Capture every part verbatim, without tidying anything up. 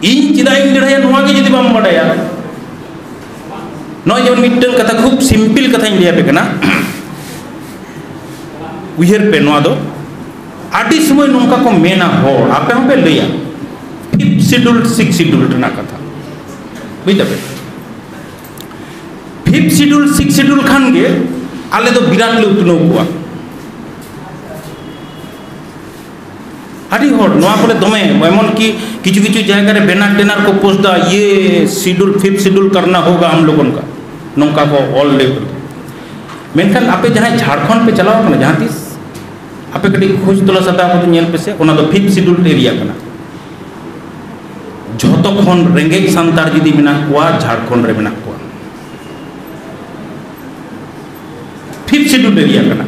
ᱤᱧ ᱪᱮᱫᱟᱜ ᱤᱧ ᱞᱟᱹᱲᱦᱟᱹᱭᱟ, ᱱᱚᱣᱟ ᱜᱮ ᱡᱩᱫᱤ ᱵᱟᱢ ᱵᱟᱰᱟᱭᱟ᱾ ᱱᱚᱜᱼᱚᱭ ᱡᱮᱢᱚᱱ ᱢᱤᱫᱴᱟᱝ ᱠᱟᱛᱷᱟ, ᱠᱷᱩᱵ ᱥᱤᱢᱯᱤᱞ ᱠᱟᱛᱷᱟᱧ ᱞᱟᱹᱭ ᱟᱯᱮ ᱠᱟᱱᱟ, ᱩᱭᱦᱟᱹᱨ ᱯᱮ ᱱᱚᱣᱟ ᱫᱚ᱾ ᱟᱹᱰᱤ ᱥᱚᱢᱚᱭ ᱱᱚᱝᱠᱟ ᱠᱚ ᱢᱮᱱᱟ ᱦᱚᱲ, ᱟᱯᱮ ᱦᱚᱸᱯᱮ ᱞᱟᱹᱭᱟ, ᱯᱷᱤᱯᱛᱷ ᱥᱤᱰᱩᱞ, ᱥᱤᱠᱥ ᱥᱤᱰᱩᱞ ᱨᱮᱱᱟᱜ ᱠᱟᱛᱷᱟ, ᱵᱩᱡᱽ ᱫᱟᱯᱮ? ᱯᱷᱤᱯᱛᱷ ᱥᱤᱰᱩᱞ, ᱥᱤᱠᱥ ᱥᱤᱰᱩᱞ ᱠᱷᱟᱱ ᱜᱮ ᱟᱞᱮ ᱫᱚ ᱵᱤᱨᱟᱴ ᱞᱮ ᱩᱛᱱᱟᱹᱣ ᱠᱚᱣᱟ᱾ ᱟᱹᱰᱤ ᱦᱚᱲ ᱱᱚᱣᱟ ᱠᱚᱨᱮ ᱫᱚᱢᱮ, ᱮᱢᱚᱱ ᱠᱤ ᱠᱤᱪᱷᱩ ᱠᱤᱪᱷᱩ ᱡᱟᱭᱜᱟ ᱨᱮ ᱵᱮᱱᱟᱨ ᱴᱮᱱᱟᱨ ᱠᱚ ᱯᱳᱥᱴ ᱫᱟ, "ᱤᱭᱮ ᱥᱤᱰᱩᱞ, ᱯᱷᱤᱯᱛᱷ ᱥᱤᱰᱩᱞ ᱠᱟᱨᱱᱟ ᱦᱳᱜᱟ ᱦᱟᱢ ᱞᱳᱜᱚᱱ ᱠᱟ", ᱱᱚᱝᱠᱟ ᱠᱚ ᱚᱞ ᱞᱮ᱾ ᱢᱮᱱᱠᱷᱟᱱ ᱟᱯᱮ ᱡᱟᱦᱟᱸᱭ ᱡᱷᱟᱲᱠᱷᱚᱸᱰ ᱯᱮ ᱪᱟᱞᱟᱣ ᱠᱟᱱᱟ ᱡᱟᱦᱟᱸ ᱛᱤᱥ, ᱟᱯᱮ ᱠᱟᱹᱴᱤᱡ ᱠᱷᱳᱡᱽ ᱛᱚᱞᱟᱥ ᱦᱟᱛᱟᱣ ᱠᱟᱛᱮ ᱧᱮᱞ ᱯᱮᱥᱮ, ᱚᱱᱟ ᱫᱚ ᱯᱷᱤᱯᱛᱷ ᱥᱤᱰᱩᱞ ᱮᱨᱤᱭᱟ ᱠᱟᱱᱟ᱾ ᱡᱷᱚᱛᱚ ᱠᱷᱚᱱ ᱨᱮᱸᱜᱮᱡ ᱥᱟᱱᱛᱟᱲ ᱡᱩᱫᱤ ᱢᱮᱱᱟᱜ ᱠᱚᱣᱟ, ᱡᱷᱟᱲᱠᱷᱚᱸᱰ ᱨᱮ ᱢᱮᱱᱟᱜ ᱠᱚᱣᱟ᱾ ᱯᱷᱤᱯᱛᱷ ᱥᱤᱰᱩᱞ ᱮᱨᱤᱭᱟ ᱠᱟᱱᱟ᱾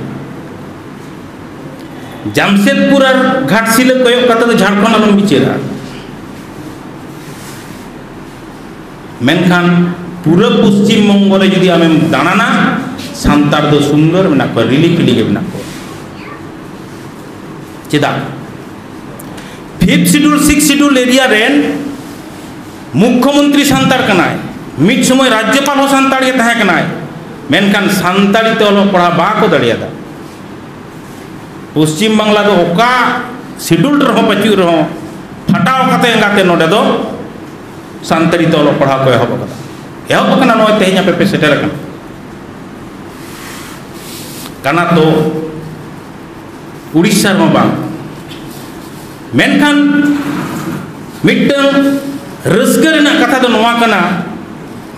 ᱡᱟᱢᱥᱮᱫᱽᱯᱩᱨ ᱟᱨ ᱜᱷᱟᱴᱥᱤᱞᱟᱹ ᱠᱚᱭᱚᱜ ᱠᱟᱛᱮ ᱫᱚ ᱡᱷᱟᱲᱠᱷᱚᱸᱰ ᱟᱞᱚᱢ ᱵᱤᱪᱟᱹᱨᱟ᱾ ᱢᱮᱱᱠᱷᱟᱱ ᱯᱩᱨᱟᱹ ᱯᱚᱥᱪᱤᱢ ᱵᱚᱝᱜᱚ ᱨᱮ ᱡᱩᱫᱤ ᱟᱢᱮᱢ ᱫᱟᱬᱟᱱᱟ, ᱥᱟᱱᱛᱟᱲ ᱫᱚ ᱥᱩᱱᱫᱚᱨ ᱢᱮᱱᱟᱜ ᱠᱚᱣᱟ, ᱨᱤᱞᱤ ᱯᱷᱤᱞᱤ ᱜᱮ ᱢᱮᱱᱟᱜ ᱠᱚᱣᱟ᱾ ᱪᱮᱫᱟᱜ? Fifth schedule, six schedule area ᱨᱮᱱ ᱢᱩᱠᱠᱷᱚᱢᱚᱱᱛᱨᱤ ᱥᱟᱱᱛᱟᱲ ᱠᱟᱱᱟᱭ, ᱢᱤᱫ ᱥᱚᱢᱚᱭ ᱨᱟᱡᱽᱡᱚᱯᱟᱞ ᱦᱚᱸ ᱥᱟᱱᱛᱟᱲ ᱜᱮ ᱛᱟᱦᱮᱸ ᱠᱟᱱᱟᱭ, ᱢᱮᱱᱠᱷᱟᱱ ᱥᱟᱱᱛᱟᱲᱤ ᱛᱮ ᱚᱞᱚᱜ ᱯᱟᱲᱦᱟᱣ ᱵᱟᱠᱚ ᱫᱟᱲᱮᱭᱟᱫᱟ᱾ ᱯᱚᱥᱪᱤᱢ ᱵᱟᱝᱞᱟ ᱫᱚ ᱚᱠᱟ ᱥᱤᱰᱩᱞ ᱨᱮᱦᱚᱸ ᱯᱟᱹᱪᱩᱜ ᱨᱮᱦᱚᱸ, ᱯᱷᱟᱴᱟᱣ ᱠᱟᱛᱮ ᱮᱸᱜᱟᱛᱮ ᱱᱚᱰᱮ ᱫᱚ ᱥᱟᱱᱛᱟᱲᱤ ᱛᱮ ᱚᱞᱚᱜ ᱯᱟᱲᱦᱟᱣ ᱠᱚ ᱮᱦᱚᱵ ᱟᱠᱟᱫᱟ᱾ ᱮᱦᱚᱵ ᱟᱠᱟᱱᱟ, ᱱᱚᱜᱼᱚᱭ ᱛᱮᱦᱮᱧ ᱟᱯᱮ ᱯᱮ ᱥᱮᱴᱮᱨ ᱟᱠᱟᱱᱟ᱾ ᱠᱟᱱᱟ ᱛᱚ ᱩᱲᱤᱥᱥᱟ ᱨᱮᱦᱚᱸ ᱵᱟᱝ᱾ ᱢᱮᱱᱠᱷᱟᱱ ᱢᱤᱫᱴᱟᱝ ᱨᱟᱹᱥᱠᱟᱹ ᱨᱮᱱᱟᱜ ᱠᱟᱛᱷᱟ ᱫᱚ ᱱᱚᱣᱟ ᱠᱟᱱᱟ,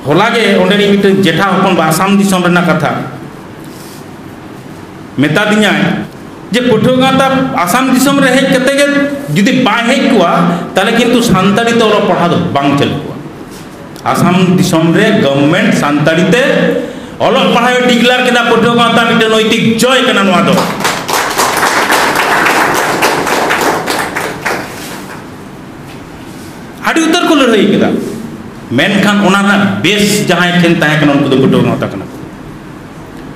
ᱦᱚᱞᱟ ᱜᱮ ᱚᱸᱰᱮᱱᱤᱡ ᱢᱤᱫᱴᱟᱝ ᱡᱮᱴᱷᱟ ᱦᱚᱯᱚᱱ ᱵᱟ ᱟᱥᱟᱢ ᱫᱤᱥᱚᱢ ᱨᱮᱱᱟᱜ ᱠᱟᱛᱷᱟ ᱢᱮᱛᱟ ᱫᱤᱧᱟᱭ ᱡᱮ ᱯᱟᱹᱴᱷᱩᱣᱟᱹ ᱜᱟᱶᱛᱟ ᱟᱥᱟᱢ ᱫᱤᱥᱚᱢ ᱨᱮ ᱦᱮᱡ ᱠᱟᱛᱮ ᱜᱮ ᱡᱩᱫᱤ ᱵᱟᱭ ᱦᱮᱡ ᱠᱚᱜᱼᱟ, ᱛᱟᱦᱚᱞᱮ ᱠᱤᱱᱛᱩ ᱥᱟᱱᱛᱟᱲᱤ ᱛᱮ ᱚᱞᱚᱜ ᱯᱟᱲᱦᱟᱣ ᱫᱚ ᱵᱟᱝ ᱪᱟᱹᱞᱩ ᱠᱚᱜᱼᱟ᱾ ᱟᱥᱟᱢ ᱫᱤᱥᱚᱢ ᱨᱮ ᱜᱚᱵᱷᱚᱨᱱᱢᱮᱱᱴ ᱥᱟᱱᱛᱟᱲᱤ ᱛᱮ ᱚᱞᱚᱜ ᱯᱟᱲᱦᱟᱣ ᱮ ᱰᱤᱠᱞᱮᱭᱟᱨ ᱠᱮᱫᱟ, ᱯᱟᱹᱴᱷᱩᱣᱟᱹ ᱜᱟᱶᱛᱟ ᱢᱤᱫᱴᱮᱱ ᱱᱳᱭᱛᱤᱠ ᱡᱚᱭ ᱠᱟᱱᱟ ᱱᱚᱣᱟ ᱫᱚ᱾ ᱟᱹᱰᱤ ᱩᱛᱟᱹᱨ ᱠᱚ ᱞᱟᱹᱲᱦᱟᱹᱭ ᱠᱮᱫᱟ, ᱢᱮᱱᱠᱷᱟᱱ ᱚᱱᱟ ᱨᱮᱱᱟᱜ ᱵᱮᱥ ᱡᱟᱦᱟᱸᱭ ᱴᱷᱮᱱ ᱛᱟᱦᱮᱸ ᱠᱟᱱᱟ, ᱩᱱᱠᱩ ᱫᱚ ᱯᱟᱹᱴᱷᱩᱣᱟᱹ ᱜᱟᱶᱛᱟ ᱠᱟᱱᱟ ᱠᱚ᱾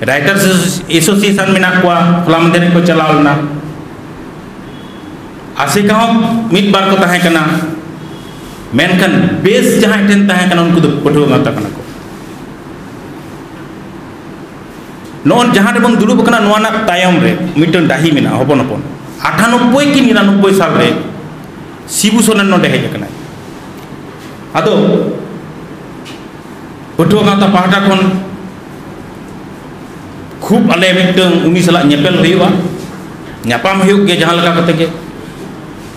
ᱨᱟᱭᱴᱟᱨᱥ ᱮᱥᱳᱥᱤᱭᱮᱥᱚᱱ ᱢᱮᱱᱟᱜ ᱠᱚᱣᱟ, ᱦᱚᱞᱟ ᱢᱟᱫᱷᱮᱨ ᱨᱮᱠᱚ ᱪᱟᱞᱟᱣ ᱞᱮᱱᱟ᱾ ᱟᱥᱮᱠᱟ ᱦᱚᱸ ᱢᱤᱫ ᱵᱟᱨ ᱠᱚ ᱛᱟᱦᱮᱸ ᱠᱟᱱᱟ, ᱢᱮᱱᱠᱷᱟᱱ ᱵᱮᱥ ᱡᱟᱦᱟᱸᱭ ᱴᱷᱮᱱ ᱛᱟᱦᱮᱸ ᱠᱟᱱᱟ, ᱩᱱᱠᱩ ᱫᱚ ᱯᱟᱹᱴᱷᱩᱣᱟᱹ ᱜᱟᱶᱛᱟ ᱠᱟᱱᱟ ᱠᱚ᱾ ᱱᱚᱜᱼᱚᱭ ᱡᱟᱦᱟᱸ ᱨᱮᱵᱚᱱ ᱫᱩᱲᱩᱵ ᱟᱠᱟᱱᱟ, ᱱᱚᱣᱟ ᱨᱮᱱᱟᱜ ᱛᱟᱭᱚᱢ ᱨᱮ ᱢᱤᱫᱴᱟᱝ ᱰᱟᱹᱦᱤ ᱢᱮᱱᱟᱜᱼᱟ, ᱦᱚᱯᱚᱱ ᱦᱚᱯᱚᱱ᱾ ᱟᱴᱷᱟᱱᱚᱵᱵᱳᱭ ᱠᱤ ᱱᱤᱨᱟᱱᱚᱵᱵᱳᱭ ᱥᱟᱞ ᱨᱮ ᱥᱤᱵᱩ ᱥᱚᱨᱮᱱ ᱱᱚᱰᱮ ᱦᱮᱡ ᱟᱠᱟᱱᱟᱭ᱾ ᱟᱫᱚ ᱯᱟᱹᱴᱷᱩᱣᱟᱹ ᱜᱟᱶᱛᱟ ᱯᱟᱦᱴᱟ ᱠᱷᱚᱱ ᱠᱷᱩᱵ ᱟᱞᱮ ᱢᱤᱫᱴᱟᱝ ᱩᱱᱤ ᱥᱟᱞᱟᱜ ᱧᱮᱯᱮᱞ ᱦᱩᱭᱩᱜᱼᱟ, ᱧᱟᱯᱟᱢ ᱦᱩᱭᱩᱜ ᱜᱮᱭᱟ ᱡᱟᱦᱟᱸ ᱞᱮᱠᱟ ᱠᱟᱛᱮ ᱜᱮ᱾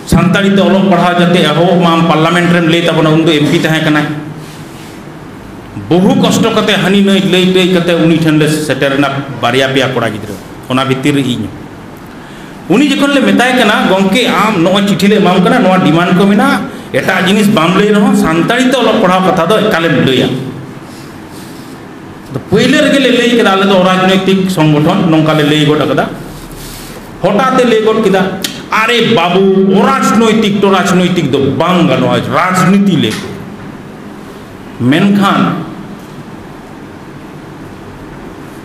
ᱥᱟᱱᱛᱟᱲᱤ ᱛᱮ ᱚᱞᱚᱜ ᱯᱟᱲᱦᱟᱣ ᱡᱟᱛᱮ ᱮᱦᱚᱵᱚᱜ ᱢᱟ, ᱟᱢ ᱯᱟᱨᱞᱟᱢᱮᱱᱴ ᱨᱮᱢ ᱞᱟᱹᱭ ᱛᱟᱵᱚᱱᱟ, ᱩᱱᱫᱚ ᱮᱢᱯᱤ ᱛᱟᱦᱮᱸ ᱠᱟᱱᱟᱭ᱾ ᱵᱚᱦᱩ ᱠᱚᱥᱴᱚ ᱠᱟᱛᱮ ᱦᱟᱹᱱᱤ ᱱᱟᱹᱭ ᱞᱟᱹᱭ ᱞᱟᱹᱭ ᱠᱟᱛᱮ ᱩᱱᱤ ᱴᱷᱮᱱ ᱞᱮ ᱥᱮᱴᱮᱨ ᱮᱱᱟ, ᱵᱟᱨᱭᱟ ᱯᱮᱭᱟ ᱠᱚᱲᱟ ᱜᱤᱫᱽᱨᱟᱹ, ᱚᱱᱟ ᱵᱷᱤᱛᱤᱨ ᱨᱮ ᱤᱧ᱾ ᱩᱱᱤ ᱡᱚᱠᱷᱚᱱ ᱞᱮ ᱢᱮᱛᱟᱭ ᱠᱟᱱᱟ, "ᱜᱚᱢᱠᱮ, ᱟᱢ ᱱᱚᱜᱼᱚᱭ ᱪᱤᱴᱷᱤ ᱞᱮ ᱮᱢᱟᱢ ᱠᱟᱱᱟ, ᱱᱚᱣᱟ ᱰᱤᱢᱟᱱᱰ ᱠᱚ ᱢᱮᱱᱟᱜᱼᱟ, ᱮᱴᱟᱜ ᱡᱤᱱᱤᱥ ᱵᱟᱢ ᱞᱟᱹᱭ ᱨᱮᱦᱚᱸ ᱥᱟᱱᱛᱟᱲᱤ ᱛᱮ ᱚᱞᱚᱜ ᱯᱟᱲᱦᱟᱣ ᱠᱟᱛᱷᱟ ᱫᱚ ᱮᱠᱟᱞᱮᱢ ᱞᱟᱹᱭᱟ᱾" ᱟᱫᱚ ᱯᱳᱭᱞᱳ ᱨᱮᱜᱮ ᱞᱮ ᱞᱟᱹᱭ ᱠᱮᱫᱟ, ᱟᱞᱮ ᱫᱚ ᱚᱨᱟᱡᱽᱱᱳᱭᱛᱤᱠ ᱥᱚᱝᱜᱚᱴᱷᱚᱱ, ᱱᱚᱝᱠᱟ ᱞᱮ ᱞᱟᱹᱭ ᱜᱚᱫ ᱟᱠᱟᱫᱟ᱾ ᱦᱚᱴᱟᱛ ᱮ ᱞᱟᱹᱭ ᱜᱚᱫ ᱠᱮᱫᱟ, "ᱟᱨᱮ ᱵᱟᱹᱵᱩ, ᱚᱨᱟᱡᱽᱱᱳᱭᱛᱤᱠ ᱴᱚᱨᱟᱡᱽᱱᱳᱭᱛᱤᱠ ᱫᱚ ᱵᱟᱝ ᱜᱟᱱᱚᱜᱼᱟ, ᱨᱟᱡᱽᱱᱤᱛᱤ ᱞᱟᱹᱭ ᱯᱮ᱾" ᱢᱮᱱᱠᱷᱟᱱ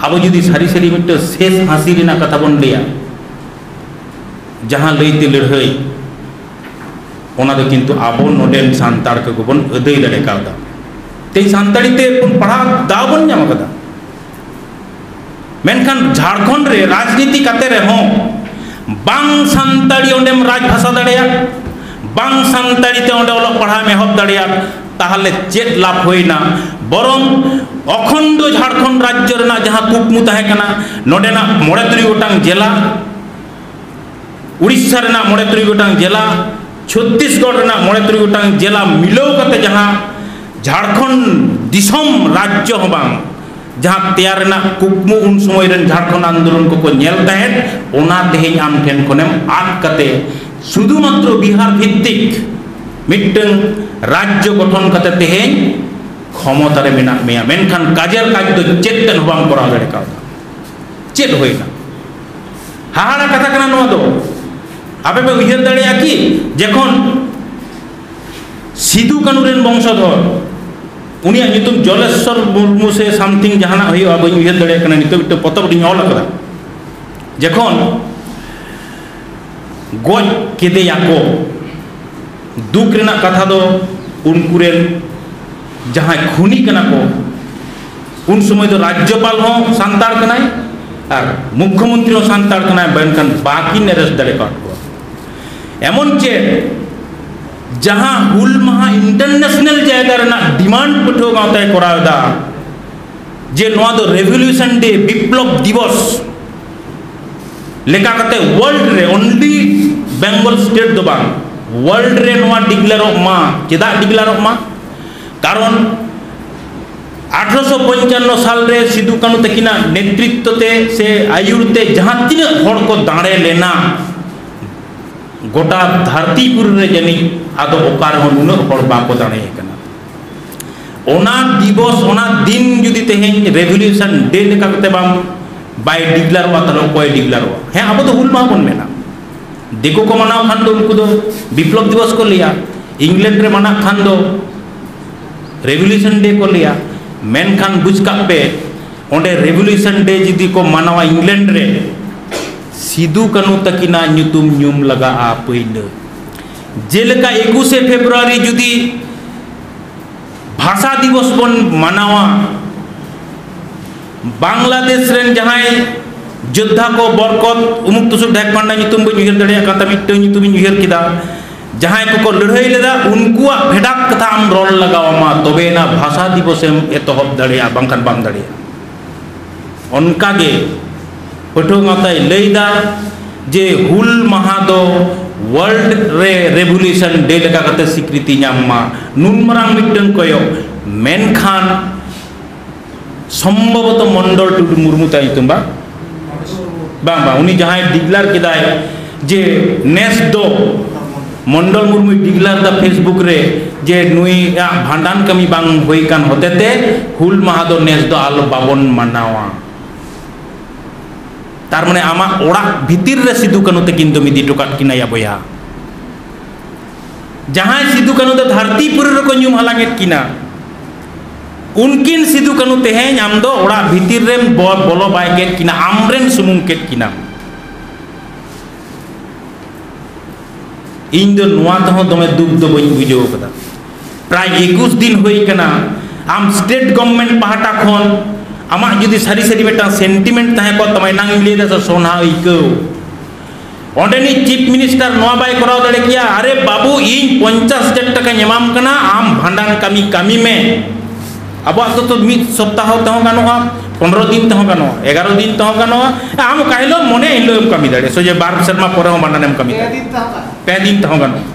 ᱟᱵᱚ ᱡᱩᱫᱤ ᱥᱟᱹᱨᱤ ᱥᱟᱹᱨᱤ ᱢᱤᱫᱴᱟᱝ ᱥᱮᱥ ᱦᱟᱹᱥᱤ ᱨᱮᱱᱟᱜ ᱠᱟᱛᱷᱟ ᱵᱚᱱ ᱞᱟᱹᱭᱟ, ᱡᱟᱦᱟᱸ ᱞᱟᱹᱭᱛᱮ ᱞᱟᱹᱲᱦᱟᱹᱭ, ᱚᱱᱟ ᱫᱚ ᱠᱤᱱᱛᱩ ᱟᱵᱚ ᱱᱚᱰᱮᱱ ᱥᱟᱱᱛᱟᱲ ᱠᱚᱜᱮ ᱵᱚᱱ ᱟᱹᱫᱟᱹᱭ ᱫᱟᱲᱮ ᱠᱟᱣᱫᱟ᱾ ᱛᱮᱦᱮᱧ ᱥᱟᱱᱛᱟᱲᱤ ᱛᱮ ᱯᱟᱲᱦᱟᱣ ᱫᱟᱣ ᱵᱚᱱ ᱧᱟᱢ ᱟᱠᱟᱫᱟ, ᱢᱮᱱᱠᱷᱟᱱ ᱡᱷᱟᱲᱠᱷᱚᱸᱰ ᱨᱮ ᱨᱟᱡᱽᱱᱤᱛᱤ ᱠᱟᱛᱮ ᱨᱮᱦᱚᱸ ᱵᱟᱝ ᱥᱟᱱᱛᱟᱲᱤ ᱚᱸᱰᱮᱢ ᱨᱟᱡᱽ ᱵᱷᱟᱥᱟ ᱫᱟᱲᱮᱭᱟᱜ, ᱵᱟᱝ ᱥᱟᱱᱛᱟᱲᱤ ᱛᱮ ᱚᱸᱰᱮ ᱚᱞᱚᱜ ᱯᱟᱲᱦᱟᱣ ᱮᱢ ᱮᱦᱚᱵ ᱫᱟᱲᱮᱭᱟᱜ, ᱛᱟᱦᱚᱞᱮ ᱪᱮᱫ ᱞᱟᱵᱷ ᱦᱩᱭᱱᱟ? ᱵᱚᱨᱚᱝ ᱚᱠᱷᱚᱱᱰᱚ ᱡᱷᱟᱲᱠᱷᱚᱸᱰ ᱨᱟᱡᱽᱡᱚ ᱨᱮᱱᱟᱜ ᱡᱟᱦᱟᱸ ᱠᱩᱠᱢᱩ ᱛᱟᱦᱮᱸ ᱠᱟᱱᱟ, ᱱᱚᱰᱮᱱᱟᱜ ᱢᱚᱬᱮ ᱛᱩᱨᱩᱭ ᱜᱚᱴᱟᱝ ᱡᱮᱞᱟ, ᱩᱲᱤᱥᱥᱟ ᱨᱮᱱᱟᱜ ᱢᱚᱬᱮ ᱛᱩᱨᱩᱭ ᱜᱚᱴᱟᱝ ᱡᱮᱞᱟ, ᱪᱷᱚᱛᱛᱤᱥᱜᱚᱲ ᱨᱮᱱᱟᱜ ᱢᱚᱬᱮ ᱛᱩᱨᱩᱭ ᱜᱚᱴᱟᱝ ᱡᱮᱞᱟ ᱢᱤᱞᱟᱹᱣ ᱠᱟᱛᱮ ᱡᱟᱦᱟᱸ ᱡᱷᱟᱲᱠᱷᱚᱸᱰ ᱫᱤᱥᱚᱢ ᱨᱟᱡᱽᱡᱚ ᱦᱚᱸ ᱵᱟᱝ, ᱡᱟᱦᱟᱸ ᱛᱮᱭᱟᱨ ᱨᱮᱱᱟᱜ ᱠᱩᱠᱢᱩ ᱩᱱ ᱥᱚᱢᱚᱭ ᱨᱮᱱ ᱡᱷᱟᱲᱠᱷᱚᱸᱰ ᱟᱱᱫᱳᱞᱚᱱ ᱠᱚᱠᱚ ᱧᱮᱞ ᱛᱟᱦᱮᱸᱫ, ᱚᱱᱟ ᱛᱮᱦᱮᱧ ᱟᱢ ᱴᱷᱮᱱ ᱠᱷᱚᱱᱮᱢ ᱟᱫ ᱠᱟᱛᱮ ᱥᱩᱫᱷᱩ ᱢᱟᱛᱨᱚ ᱵᱤᱦᱟᱨ ᱵᱷᱤᱛᱛᱤᱠ ᱢᱤᱫᱴᱟᱝ ᱨᱟᱡᱽᱡᱚ ᱜᱚᱴᱷᱚᱱ ᱠᱟᱛᱮ ᱛᱮᱦᱮᱧ ᱠᱷᱚᱢᱚᱛᱟ ᱨᱮ ᱢᱮᱱᱟᱜ ᱢᱮᱭᱟ, ᱢᱮᱱᱠᱷᱟᱱ ᱠᱟᱡᱮᱨ ᱠᱟᱡᱽ ᱫᱚ ᱪᱮᱫ ᱛᱮᱫ ᱦᱚᱸ ᱵᱟᱢ ᱠᱚᱨᱟᱣ ᱫᱟᱲᱮ ᱠᱟᱣᱫᱟ᱾ ᱪᱮᱫ ᱦᱩᱭᱱᱟ? ᱦᱟᱦᱟᱲᱟ ᱠᱟᱛᱷᱟ ᱠᱟᱱᱟ ᱱᱚᱣᱟ ᱫᱚ᱾ ᱟᱯᱮ ᱯᱮ ᱩᱭᱦᱟᱹᱨ ᱫᱟᱲᱮᱭᱟᱜᱼᱟ ᱠᱤ, ᱡᱚᱠᱷᱚᱱ ᱥᱤᱫᱩ ᱠᱟᱹᱱᱩ ᱨᱮᱱ ᱵᱚᱝᱥᱚᱫᱷᱚᱨ, ᱩᱱᱤᱭᱟᱜ ᱧᱩᱛᱩᱢ ᱡᱚᱞᱮᱥᱥᱚᱨ ᱢᱩᱨᱢᱩ ᱥᱮ something ᱡᱟᱦᱟᱱᱟᱜ ᱦᱩᱭᱩᱜᱼᱟ, ᱵᱟᱹᱧ ᱩᱭᱦᱟᱹᱨ ᱫᱟᱲᱮᱭᱟᱜ ᱠᱟᱱᱟ, ᱱᱤᱛᱚᱜ ᱢᱤᱫᱴᱟᱝ ᱯᱚᱛᱚᱵ ᱨᱤᱧ ᱚᱞ ᱟᱠᱟᱫᱟ, ᱡᱚᱠᱷᱚᱱ ᱜᱚᱡ ᱠᱮᱫᱮᱭᱟᱠᱚ, ᱫᱩᱠ ᱨᱮᱱᱟᱜ ᱠᱟᱛᱷᱟ ᱫᱚ ᱩᱱᱠᱩ ᱨᱮᱱ ᱡᱟᱦᱟᱸᱭ ᱠᱷᱩᱱᱤ ᱠᱟᱱᱟ ᱠᱚ, ᱩᱱ ᱥᱚᱢᱚᱭ ᱫᱚ ᱨᱟᱡᱽᱡᱚᱯᱟᱞ ᱦᱚᱸ ᱥᱟᱱᱛᱟᱲ ᱠᱟᱱᱟᱭ ᱟᱨ ᱢᱩᱠᱷᱭᱚᱢᱚᱱᱛᱨᱤ ᱦᱚᱸ ᱥᱟᱱᱛᱟᱲ ᱠᱟᱱᱟᱭ, ᱢᱮᱱᱠᱷᱟᱱ ᱵᱟᱹᱠᱤᱱ ᱮᱨᱮᱥᱴ ᱫᱟᱲᱮ ᱟᱠᱟᱫ ᱠᱚᱣᱟ᱾ ᱮᱢᱚᱱ ᱪᱮᱫ, ᱡᱟᱦᱟᱸ ᱦᱩᱞ ᱢᱟᱦᱟ ᱤᱱᱴᱟᱨᱱᱮᱥᱱᱟᱞ ᱡᱟᱭᱜᱟ ᱨᱮᱱᱟᱜ ᱰᱤᱢᱟᱱᱰ ᱯᱟᱹᱴᱷᱩᱣᱟᱹ ᱜᱟᱶᱛᱟᱭ ᱠᱚᱨᱟᱣ ᱮᱫᱟ, ᱡᱮ ᱱᱚᱣᱟ ᱫᱚ ᱨᱮᱵᱷᱚᱞᱩᱥᱚᱱ ᱰᱮ, ᱵᱤᱯᱞᱚᱵ ᱫᱤᱵᱚᱥ ᱞᱮᱠᱟ ᱠᱟᱛᱮ ᱣᱟᱨᱞᱰ ᱨᱮ, ᱚᱱᱞᱤ ᱵᱮᱝᱜᱚᱞ ᱥᱴᱮᱴ ᱫᱚ ᱵᱟᱝ, ᱣᱟᱨᱞᱰ ᱨᱮ ᱱᱚᱣᱟ ᱰᱤᱠᱞᱮᱭᱟᱨᱚᱜ ᱢᱟ᱾ ᱪᱮᱫᱟᱜ ᱰᱤᱠᱞᱮᱭᱟᱨᱚᱜ ᱢᱟ? ᱠᱟᱨᱚᱱ ᱟᱴᱷᱨᱚᱥᱚ ᱯᱚᱧᱪᱟᱱᱱᱚ ᱥᱟᱞ ᱨᱮ ᱥᱤᱫᱩ ᱠᱟᱹᱱᱩ ᱛᱟᱹᱠᱤᱱᱟᱜ ᱱᱮᱛᱨᱤᱛᱛᱚ ᱛᱮ ᱥᱮ ᱟᱹᱭᱩᱨ ᱛᱮ ᱡᱟᱦᱟᱸ ᱛᱤᱱᱟᱹᱜ ᱦᱚᱲ ᱠᱚ ᱫᱟᱲᱮ ᱞᱮᱱᱟ, ᱜᱚᱴᱟ ᱫᱷᱟᱹᱨᱛᱤᱯᱩᱨᱤ ᱨᱮ ᱡᱟᱹᱱᱤᱡ ᱟᱫᱚ ᱚᱠᱟ ᱨᱮᱦᱚᱸ ᱱᱩᱱᱟᱹᱜ ᱦᱚᱲ ᱵᱟᱠᱚ ᱫᱟᱲᱮ ᱟᱠᱟᱱᱟ᱾ ᱚᱱᱟ ᱫᱤᱵᱚᱥ, ᱚᱱᱟ ᱫᱤᱱ ᱡᱩᱫᱤ ᱛᱮᱦᱮᱧ ᱨᱮᱵᱷᱚᱞᱩᱥᱚᱱ ᱰᱮ ᱞᱮᱠᱟ ᱠᱟᱛᱮ ᱵᱟᱢ, ᱵᱟᱭ ᱰᱤᱠᱞᱟᱨᱚᱜᱼᱟ, ᱛᱟᱦᱞᱮ ᱚᱠᱚᱭ ᱰᱤᱠᱞᱟᱨᱚᱜᱼᱟ? ᱦᱮᱸ, ᱟᱵᱚ ᱫᱚ ᱦᱩᱞ ᱢᱟᱦᱟ ᱵᱚᱱ ᱢᱮᱱᱟ᱾ ᱫᱤᱠᱩ ᱠᱚ ᱢᱟᱱᱟᱣ ᱠᱷᱟᱱ ᱫᱚ ᱩᱱᱠᱩ ᱫᱚ ᱵᱤᱯᱞᱚᱵ ᱫᱤᱵᱚᱥ ᱠᱚ ᱞᱟᱹᱭᱟ, ᱤᱝᱞᱮᱱᱰ ᱨᱮ ᱢᱟᱱᱟᱜ ᱠᱷᱟᱱ ᱫᱚ ᱨᱮᱵᱷᱚᱞᱩᱥᱚᱱ ᱰᱮ ᱠᱚ ᱞᱟᱹᱭᱟ᱾ ᱢᱮᱱᱠᱷᱟᱱ ᱵᱩᱡᱽ ᱠᱟᱜ ᱯᱮ, ᱚᱸᱰᱮ ᱨᱮᱵᱷᱚᱞᱩᱥᱚᱱ ᱰᱮ ᱡᱩᱫᱤ ᱠᱚ ᱢᱟᱱᱟᱣᱟ ᱤᱝᱞᱮᱱᱰ ᱨᱮ, ᱥᱤᱫᱩ ᱠᱟᱹᱱᱩ ᱛᱟᱹᱠᱤᱱᱟᱜ ᱧᱩᱛᱩᱢ ᱧᱩᱢ ᱞᱟᱜᱟᱜᱼᱟ ᱯᱟᱹᱭᱞᱟᱹ᱾ ᱡᱮᱞᱮᱠᱟ ᱮᱠᱩᱥᱮ ᱯᱷᱮᱵᱽᱨᱩᱣᱟᱨᱤ ᱡᱩᱫᱤ ᱵᱷᱟᱥᱟ ᱫᱤᱵᱚᱥ ᱵᱚᱱ ᱢᱟᱱᱟᱣᱟ, ᱵᱟᱝᱞᱟᱫᱮᱥ ᱨᱮᱱ ᱡᱟᱦᱟᱸᱭ ᱡᱳᱫᱽᱫᱷᱟ ᱠᱚ, ᱵᱚᱨᱠᱚᱛ, ᱩᱢᱩᱠ ᱛᱩᱥᱩᱠ ᱰᱷᱮᱠ ᱯᱟᱱᱰᱟ, ᱧᱩᱛᱩᱢ ᱵᱟᱹᱧ ᱩᱭᱦᱟᱹᱨ ᱫᱟᱲᱮᱭᱟᱜ ᱠᱟᱱ ᱛᱟᱭᱟ, ᱢᱤᱫᱴᱟᱝ ᱧᱩᱛᱩᱢᱤᱧ ᱩᱭᱦᱟᱹᱨ ᱠᱮᱫᱟ, ᱡᱟᱦᱟᱸᱭ ᱠᱚᱠᱚ ᱞᱟᱹᱲᱦᱟᱹᱭ ᱞᱮᱫᱟ, ᱩᱱᱠᱩᱣᱟᱜ ᱯᱷᱮᱰᱟᱛ ᱠᱟᱛᱷᱟ ᱟᱢ ᱨᱚᱲ ᱞᱟᱜᱟᱣ ᱟᱢᱟ, ᱛᱚᱵᱮ ᱮᱱᱟ ᱵᱷᱟᱥᱟ ᱫᱤᱵᱚᱥ ᱮᱢ ᱮᱛᱚᱦᱚᱵ ᱫᱟᱲᱮᱭᱟᱜᱼᱟ, ᱵᱟᱝᱠᱷᱟᱱ ᱵᱟᱢ ᱫᱟᱲᱮᱭᱟᱜᱼᱟ᱾ ᱚᱱᱠᱟᱜᱮ ᱯᱟᱹᱴᱷᱩᱣᱟᱹ ᱜᱟᱶᱛᱟᱭ ᱞᱟᱹᱭᱫᱟ ᱡᱮ ᱦᱩᱞ ᱢᱟᱦᱟ ᱫᱚ ᱣᱟᱨᱞᱰ ᱨᱮ ᱨᱮᱵᱷᱚᱞᱩᱥᱚᱱ ᱰᱮ ᱞᱮᱠᱟ ᱠᱟᱛᱮ ᱥᱤᱠᱨᱤᱛᱤ ᱧᱟᱢ ᱢᱟ, ᱱᱩᱱ ᱢᱟᱨᱟᱝ ᱢᱤᱫᱴᱟᱝ ᱠᱚᱭᱚᱜ᱾ ᱢᱮᱱᱠᱷᱟᱱ ᱥᱚᱢᱵᱷᱚᱵᱚᱛᱚ ᱢᱚᱱᱰᱚᱞ ᱴᱩᱰᱩ ᱢᱩᱨᱢᱩ ᱛᱟᱭ ᱧᱩᱛᱩᱢ, ᱵᱟᱝ? ᱵᱟᱝ, ᱵᱟᱝ, ᱩᱱᱤ ᱡᱟᱦᱟᱸᱭ ᱰᱤᱠᱞᱟᱨ ᱠᱮᱫᱟᱭ ᱡᱮ ᱱᱮᱥ ᱫᱚ, ᱢᱚᱱᱰᱚᱞ ᱢᱩᱨᱢᱩᱭ ᱰᱤᱠᱞᱟᱨ ᱫᱟ Facebook ᱨᱮ ᱡᱮ ᱱᱩᱭᱟᱜ ᱵᱷᱟᱸᱰᱟᱱ ᱠᱟᱹᱢᱤ ᱵᱟᱝ ᱦᱩᱭ ᱠᱟᱱ ᱦᱚᱛᱮᱛᱮ ᱦᱩᱞ ᱢᱟᱦᱟ ᱫᱚ ᱱᱮᱥ ᱫᱚ ᱟᱞᱚ ᱵᱟᱵᱚᱱ ᱢᱟᱱᱟᱣᱟ᱾ ᱛᱟᱨ ᱢᱟᱱᱮ ᱟᱢᱟᱜ ᱚᱲᱟᱜ ᱵᱷᱤᱛᱤᱨ ᱨᱮ ᱥᱤᱫᱩ ᱠᱟᱹᱱᱩ ᱛᱟᱹᱠᱤᱱ ᱫᱚᱢ ᱤᱫᱤ ᱦᱚᱴᱚ ᱠᱟᱫ ᱠᱤᱱᱟ ᱭᱟ ᱵᱚᱭᱦᱟ᱾ ᱡᱟᱦᱟᱸᱭ ᱥᱤᱫᱩ ᱠᱟᱹᱱᱩ ᱫᱚ ᱫᱷᱟᱹᱨᱛᱤ ᱯᱩᱨᱤ ᱨᱮᱠᱚ ᱧᱩᱢ ᱦᱟᱞᱟᱝ ᱮᱫ ᱠᱤᱱᱟ, ᱩᱱᱠᱤᱱ ᱥᱤᱫᱩ ᱠᱟᱹᱱᱩ ᱛᱮᱦᱮᱧ ᱟᱢ ᱫᱚ ᱚᱲᱟᱜ ᱵᱷᱤᱛᱤᱨ ᱨᱮᱢ ᱵᱚ-, ᱵᱚᱞᱚ ᱵᱟᱭ ᱠᱮᱫ ᱠᱤᱱᱟ, ᱟᱢ ᱨᱮᱱ ᱥᱩᱢᱩᱝ ᱠᱮᱫ ᱠᱤᱱᱟ᱾ ᱤᱧ ᱫᱚ ᱱᱚᱣᱟ ᱛᱮᱦᱚᱸ ᱫᱚᱢᱮ ᱫᱩᱠ ᱫᱚ ᱵᱟᱹᱧ ᱵᱩᱡᱷᱟᱹᱣ ᱠᱟᱫᱟ᱾ ᱯᱨᱟᱭ ᱮᱠᱩᱥ ᱫᱤᱱ ᱦᱩᱭ ᱠᱟᱱᱟ᱾ ᱟᱢ ᱥᱴᱮᱴ ᱜᱚᱵᱷᱚᱨᱱᱢᱮᱱᱴ ᱯᱟᱦᱴᱟ ᱠᱷᱚᱱ ᱟᱢᱟᱜ ᱡᱩᱫᱤ ᱥᱟᱹᱨᱤ ᱥᱟᱹᱨᱤ ᱢᱤᱫᱴᱟᱝ ᱥᱮᱱᱴᱤᱢᱮᱱᱴ ᱛᱟᱦᱮᱸ ᱠᱚᱜ ᱛᱟᱢᱟ, ᱮᱱᱟᱝ ᱤᱧ ᱞᱟᱹᱭ ᱮᱫᱟ ᱥᱮ, ᱥᱚᱱᱟ ᱟᱹᱭᱠᱟᱹᱣ, ᱚᱸᱰᱮᱱᱤᱡ ᱪᱤᱯ ᱢᱤᱱᱤᱥᱴᱟᱨ ᱱᱚᱣᱟ ᱵᱟᱭ ᱠᱚᱨᱟᱣ ᱫᱟᱲᱮ ᱠᱮᱭᱟ, "ᱟᱨᱮ ᱵᱟᱹᱵᱩ, ᱤᱧ ᱯᱚᱧᱪᱟᱥ ᱦᱟᱡᱟᱨ ᱴᱟᱠᱟᱧ ᱮᱢᱟᱢ ᱠᱟᱱᱟ, ᱟᱢ ᱵᱷᱟᱸᱰᱟᱱ ᱠᱟᱹᱢᱤ ᱠᱟᱹᱢᱤ ᱢᱮ"? ᱟᱵᱚᱣᱟᱜ ᱫᱚ ᱛᱚ ᱢᱤᱫ ᱥᱚᱯᱛᱟᱦᱚ ᱛᱮᱦᱚᱸ ᱜᱟᱱᱚᱜᱼᱟ, ᱯᱚᱱᱨᱚ ᱫᱤᱱ ᱛᱮᱦᱚᱸ ᱜᱟᱱᱚᱜᱼᱟ, ᱮᱜᱟᱨᱚ ᱫᱤᱱ ᱛᱮᱦᱚᱸ ᱜᱟᱱᱚᱜᱼᱟ᱾ ᱟᱢ ᱚᱠᱟ ᱦᱤᱞᱳᱜ ᱢᱚᱱᱮ, ᱮᱱ ᱦᱤᱞᱳᱜ ᱮᱢ ᱠᱟᱹᱢᱤ ᱫᱟᱲᱮᱭᱟᱜᱼᱟ᱾ ᱥᱚᱡᱷᱮ ᱵᱟᱨ ᱥᱮᱨᱢᱟ ᱯᱚᱨᱮ ᱦᱚᱸ ᱵᱷᱟᱸᱰᱟᱱ ᱮᱢ ᱠᱟᱹᱢᱤ ᱫᱟᱲᱮᱭᱟᱜᱼᱟ, ᱯᱮ ᱫᱤᱱ ᱛᱮᱦᱚᱸ ᱜᱟᱱᱚᱜᱼᱟ᱾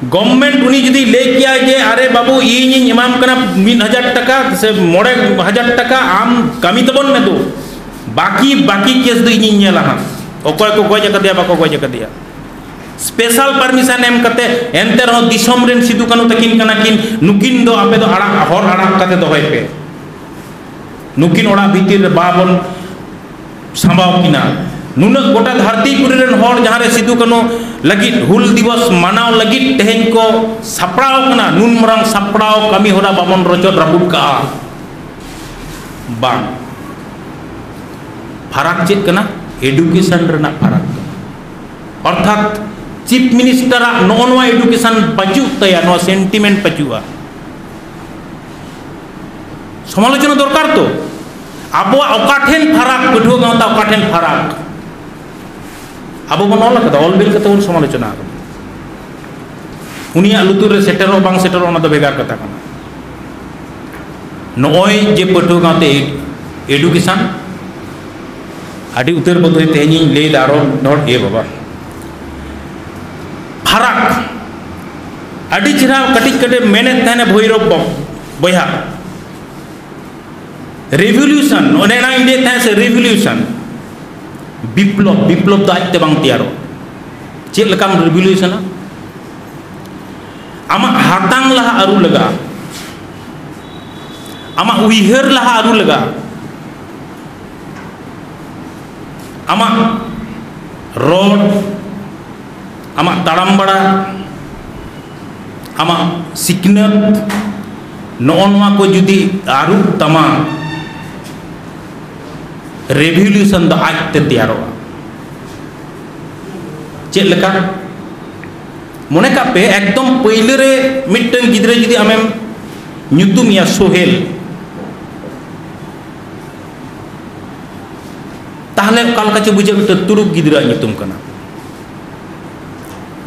ᱜᱚᱵᱷᱚᱨᱱᱢᱮᱱᱴ ᱩᱱᱤ ᱡᱩᱫᱤ ᱞᱟᱹᱭ ᱠᱮᱭᱟᱭ ᱡᱮ, "ᱟᱨᱮ ᱵᱟᱹᱵᱩ, ᱤᱧᱤᱧ ᱮᱢᱟᱢ ᱠᱟᱱᱟ ᱢᱤᱫ ᱦᱟᱡᱟᱨ ᱴᱟᱠᱟ ᱥᱮ ᱢᱚᱬᱮ ᱦᱟᱡᱟᱨ ᱴᱟᱠᱟ, ᱟᱢ ᱠᱟᱹᱢᱤ ᱛᱟᱵᱚᱱ ᱢᱮ ᱫᱩ, ᱵᱟᱹᱠᱤ, ᱵᱟᱹᱠᱤ ᱠᱮᱥ ᱫᱚ ᱤᱧᱤᱧ ᱧᱮᱞᱟ ᱦᱟᱸᱜ, ᱚᱠᱚᱭ ᱠᱚ ᱜᱚᱡ ᱟᱠᱟᱫᱮᱭᱟ, ᱵᱟᱠᱚ ᱜᱚᱡ ᱟᱠᱟᱫᱮᱭᱟ", ᱥᱯᱮᱥᱟᱞ ᱯᱟᱨᱢᱤᱥᱚᱱ ᱮᱢ ᱠᱟᱛᱮ, ᱮᱱᱛᱮ ᱨᱮᱦᱚᱸ ᱫᱤᱥᱚᱢ ᱨᱮᱱ ᱥᱤᱫᱩ ᱠᱟᱹᱱᱦᱩ ᱛᱟᱹᱠᱤᱱ ᱠᱟᱱᱟ ᱠᱤᱱ, ᱱᱩᱠᱤᱱ ᱫᱚ ᱟᱯᱮ ᱫᱚ ᱟᱲᱟᱜ, ᱦᱚᱨ ᱟᱲᱟᱜ ᱠᱟᱛᱮ ᱫᱚᱦᱚᱭ ᱯᱮ, ᱱᱩᱠᱤᱱ ᱚᱲᱟᱜ ᱵᱷᱤᱛᱤᱨ ᱨᱮ ᱵᱟᱵᱚᱱ ᱥᱟᱢᱵᱟᱣ ᱠᱤᱱᱟ᱾ ᱱᱩᱱᱟᱹᱜ ᱜᱚᱴᱟ ᱫᱷᱟᱹᱨᱛᱤ ᱯᱩᱨᱤ ᱨᱮᱱ ᱦᱚᱲ ᱡᱟᱦᱟᱸ ᱨᱮ ᱥᱤᱫᱩ ᱠᱟᱹᱱᱦᱩ ᱞᱟᱹᱜᱤᱫ ᱦᱩᱞ ᱫᱤᱵᱚᱥ ᱢᱟᱱᱟᱣ ᱞᱟᱹᱜᱤᱫ ᱛᱮᱦᱮᱧ ᱠᱚ ᱥᱟᱯᱲᱟᱣ ᱠᱟᱱᱟ, ᱱᱩᱱ ᱢᱟᱨᱟᱝ ᱥᱟᱯᱲᱟᱣ ᱠᱟᱹᱢᱤ ᱦᱚᱨᱟ ᱵᱟᱵᱚᱱ ᱨᱚᱪᱚᱫ ᱨᱟᱹᱯᱩᱫ ᱠᱟᱜᱼᱟ? ᱵᱟᱝ᱾ ᱯᱷᱟᱨᱟᱠ ᱪᱮᱫ ᱠᱟᱱᱟ? ᱮᱰᱩᱠᱮᱥᱚᱱ ᱨᱮᱱᱟᱜ ᱯᱷᱟᱨᱟᱠ ᱠᱟᱱᱟ᱾ ᱚᱨᱛᱷᱟᱛ ᱪᱤᱯ ᱢᱤᱱᱤᱥᱴᱟᱨᱟᱜ ᱱᱚᱜᱼᱚ ᱱᱚᱣᱟ ᱮᱰᱩᱠᱮᱥᱚᱱ ᱯᱟᱹᱪᱩᱜ ᱛᱟᱭᱟ, ᱱᱚᱣᱟ ᱥᱮᱱᱴᱤᱢᱮᱱᱴ ᱯᱟᱹᱪᱩᱜᱼᱟ᱾ ᱥᱚᱢᱟᱞᱳᱪᱚᱱᱟ ᱫᱚᱨᱠᱟᱨ ᱛᱚ᱾ ᱟᱵᱚᱣᱟᱜ ᱚᱠᱟ ᱴᱷᱮᱱ ᱯᱷᱟᱨᱟᱠ, ᱯᱟᱹᱴᱷᱩᱣᱟᱹ ᱜᱟᱶᱛᱟ ᱚᱠᱟ ᱴᱷᱮᱱ ᱯᱷᱟᱨᱟᱠ? ᱟᱵᱚ ᱵᱚᱱ ᱚᱞ ᱟᱠᱟᱫᱟ, ᱚᱞ ᱵᱤᱞ ᱠᱟᱛᱮ ᱵᱚᱱ ᱥᱚᱢᱟᱞᱳᱪᱚᱱᱟ ᱟᱠᱟᱫᱟ᱾ ᱩᱱᱤᱭᱟᱜ ᱞᱩᱛᱩᱨ ᱨᱮ ᱥᱮᱴᱮᱨᱚᱜ ᱵᱟᱝ ᱥᱮᱴᱮᱨᱚᱜ, ᱚᱱᱟ ᱫᱚ ᱵᱷᱮᱜᱟᱨ ᱠᱟᱛᱷᱟ ᱠᱟᱱᱟ᱾ ᱱᱚᱜᱼᱚᱭ ᱡᱮ ᱯᱟᱹᱴᱷᱩᱣᱟᱹ ᱜᱟᱶᱛᱟ ᱮᱰ-, ᱮᱰᱩᱠᱮᱥᱚᱱ, ᱟᱹᱰᱤ ᱩᱛᱟᱹᱨ ᱵᱚᱫᱷᱚᱭ ᱛᱮᱦᱮᱧᱤᱧ ᱞᱟᱹᱭᱫᱟ, ᱟᱨᱚ ᱰᱷᱚᱲ, ᱮ ᱵᱟᱵᱟ, ᱯᱷᱟᱨᱟᱠ᱾ ᱟᱹᱰᱤ ᱪᱮᱦᱨᱟ ᱠᱟᱹᱴᱤᱡ ᱠᱟᱹᱴᱤᱡ ᱢᱮᱱᱮᱫ ᱛᱟᱦᱮᱱᱟ ᱵᱷᱳᱭᱨᱚᱵ ᱵᱚ-, ᱵᱚᱭᱦᱟ, ᱨᱮᱵᱷᱚᱞᱩᱥᱚᱱ, ᱚᱱᱮ ᱚᱱᱟᱧ ᱞᱟᱹᱭᱮᱫ ᱛᱟᱦᱮᱸ ᱥᱮ, ᱨᱮᱵᱷᱚᱞᱩᱥᱚᱱ, ᱵᱤᱯᱞᱚᱵ, ᱵᱤᱯᱞᱚᱵ ᱫᱚ ᱟᱡᱛᱮ ᱵᱟᱝ ᱛᱮᱭᱟᱨᱚᱜ᱾ ᱪᱮᱫ ᱞᱮᱠᱟᱢ ᱨᱮᱵᱷᱚᱞᱩᱥᱚᱱᱟ? ᱟᱢᱟᱜ ᱦᱟᱛᱟᱝ ᱞᱟᱦᱟ ᱟᱹᱨᱩ ᱞᱟᱜᱟᱜᱼᱟ, ᱟᱢᱟᱜ ᱩᱭᱦᱟᱹᱨ ᱞᱟᱦᱟ ᱟᱹᱨᱩ ᱞᱟᱜᱟᱜᱼᱟ, ᱟᱢᱟᱜ ᱨᱚᱲ, ᱟᱢᱟᱜ ᱛᱟᱲᱟᱢ ᱵᱟᱲᱟ, ᱟᱢᱟᱜ ᱥᱤᱠᱷᱱᱟᱹᱛ, ᱱᱚᱜᱼᱚ ᱱᱚᱣᱟ ᱠᱚ ᱡᱩᱫᱤ ᱟᱹᱨᱩᱜ ᱛᱟᱢᱟ, ᱨᱮᱵᱷᱚᱞᱩᱥᱚᱱ ᱫᱚ ᱟᱡᱛᱮ ᱛᱮᱭᱟᱨᱚᱜᱼᱟ᱾ ᱪᱮᱫ ᱞᱮᱠᱟ? ᱢᱚᱱᱮ ᱠᱟᱜ ᱯᱮ, ᱮᱠᱫᱚᱢ ᱯᱟᱹᱭᱞᱟᱹ ᱨᱮ ᱢᱤᱫᱴᱟᱝ ᱜᱤᱫᱽᱨᱟᱹ ᱡᱩᱫᱤ ᱟᱢᱮᱢ ᱧᱩᱛᱩᱢᱮᱭᱟ ᱥᱳᱦᱮᱞ, ᱛᱟᱦᱞᱮ ᱚᱠᱟ ᱞᱮᱠᱟ ᱪᱚ ᱵᱩᱡᱷᱟᱹᱜ, ᱢᱤᱫᱴᱟᱝ ᱛᱩᱲᱩᱠ ᱜᱤᱫᱽᱨᱟᱹᱣᱟᱜ ᱧᱩᱛᱩᱢ ᱠᱟᱱᱟ᱾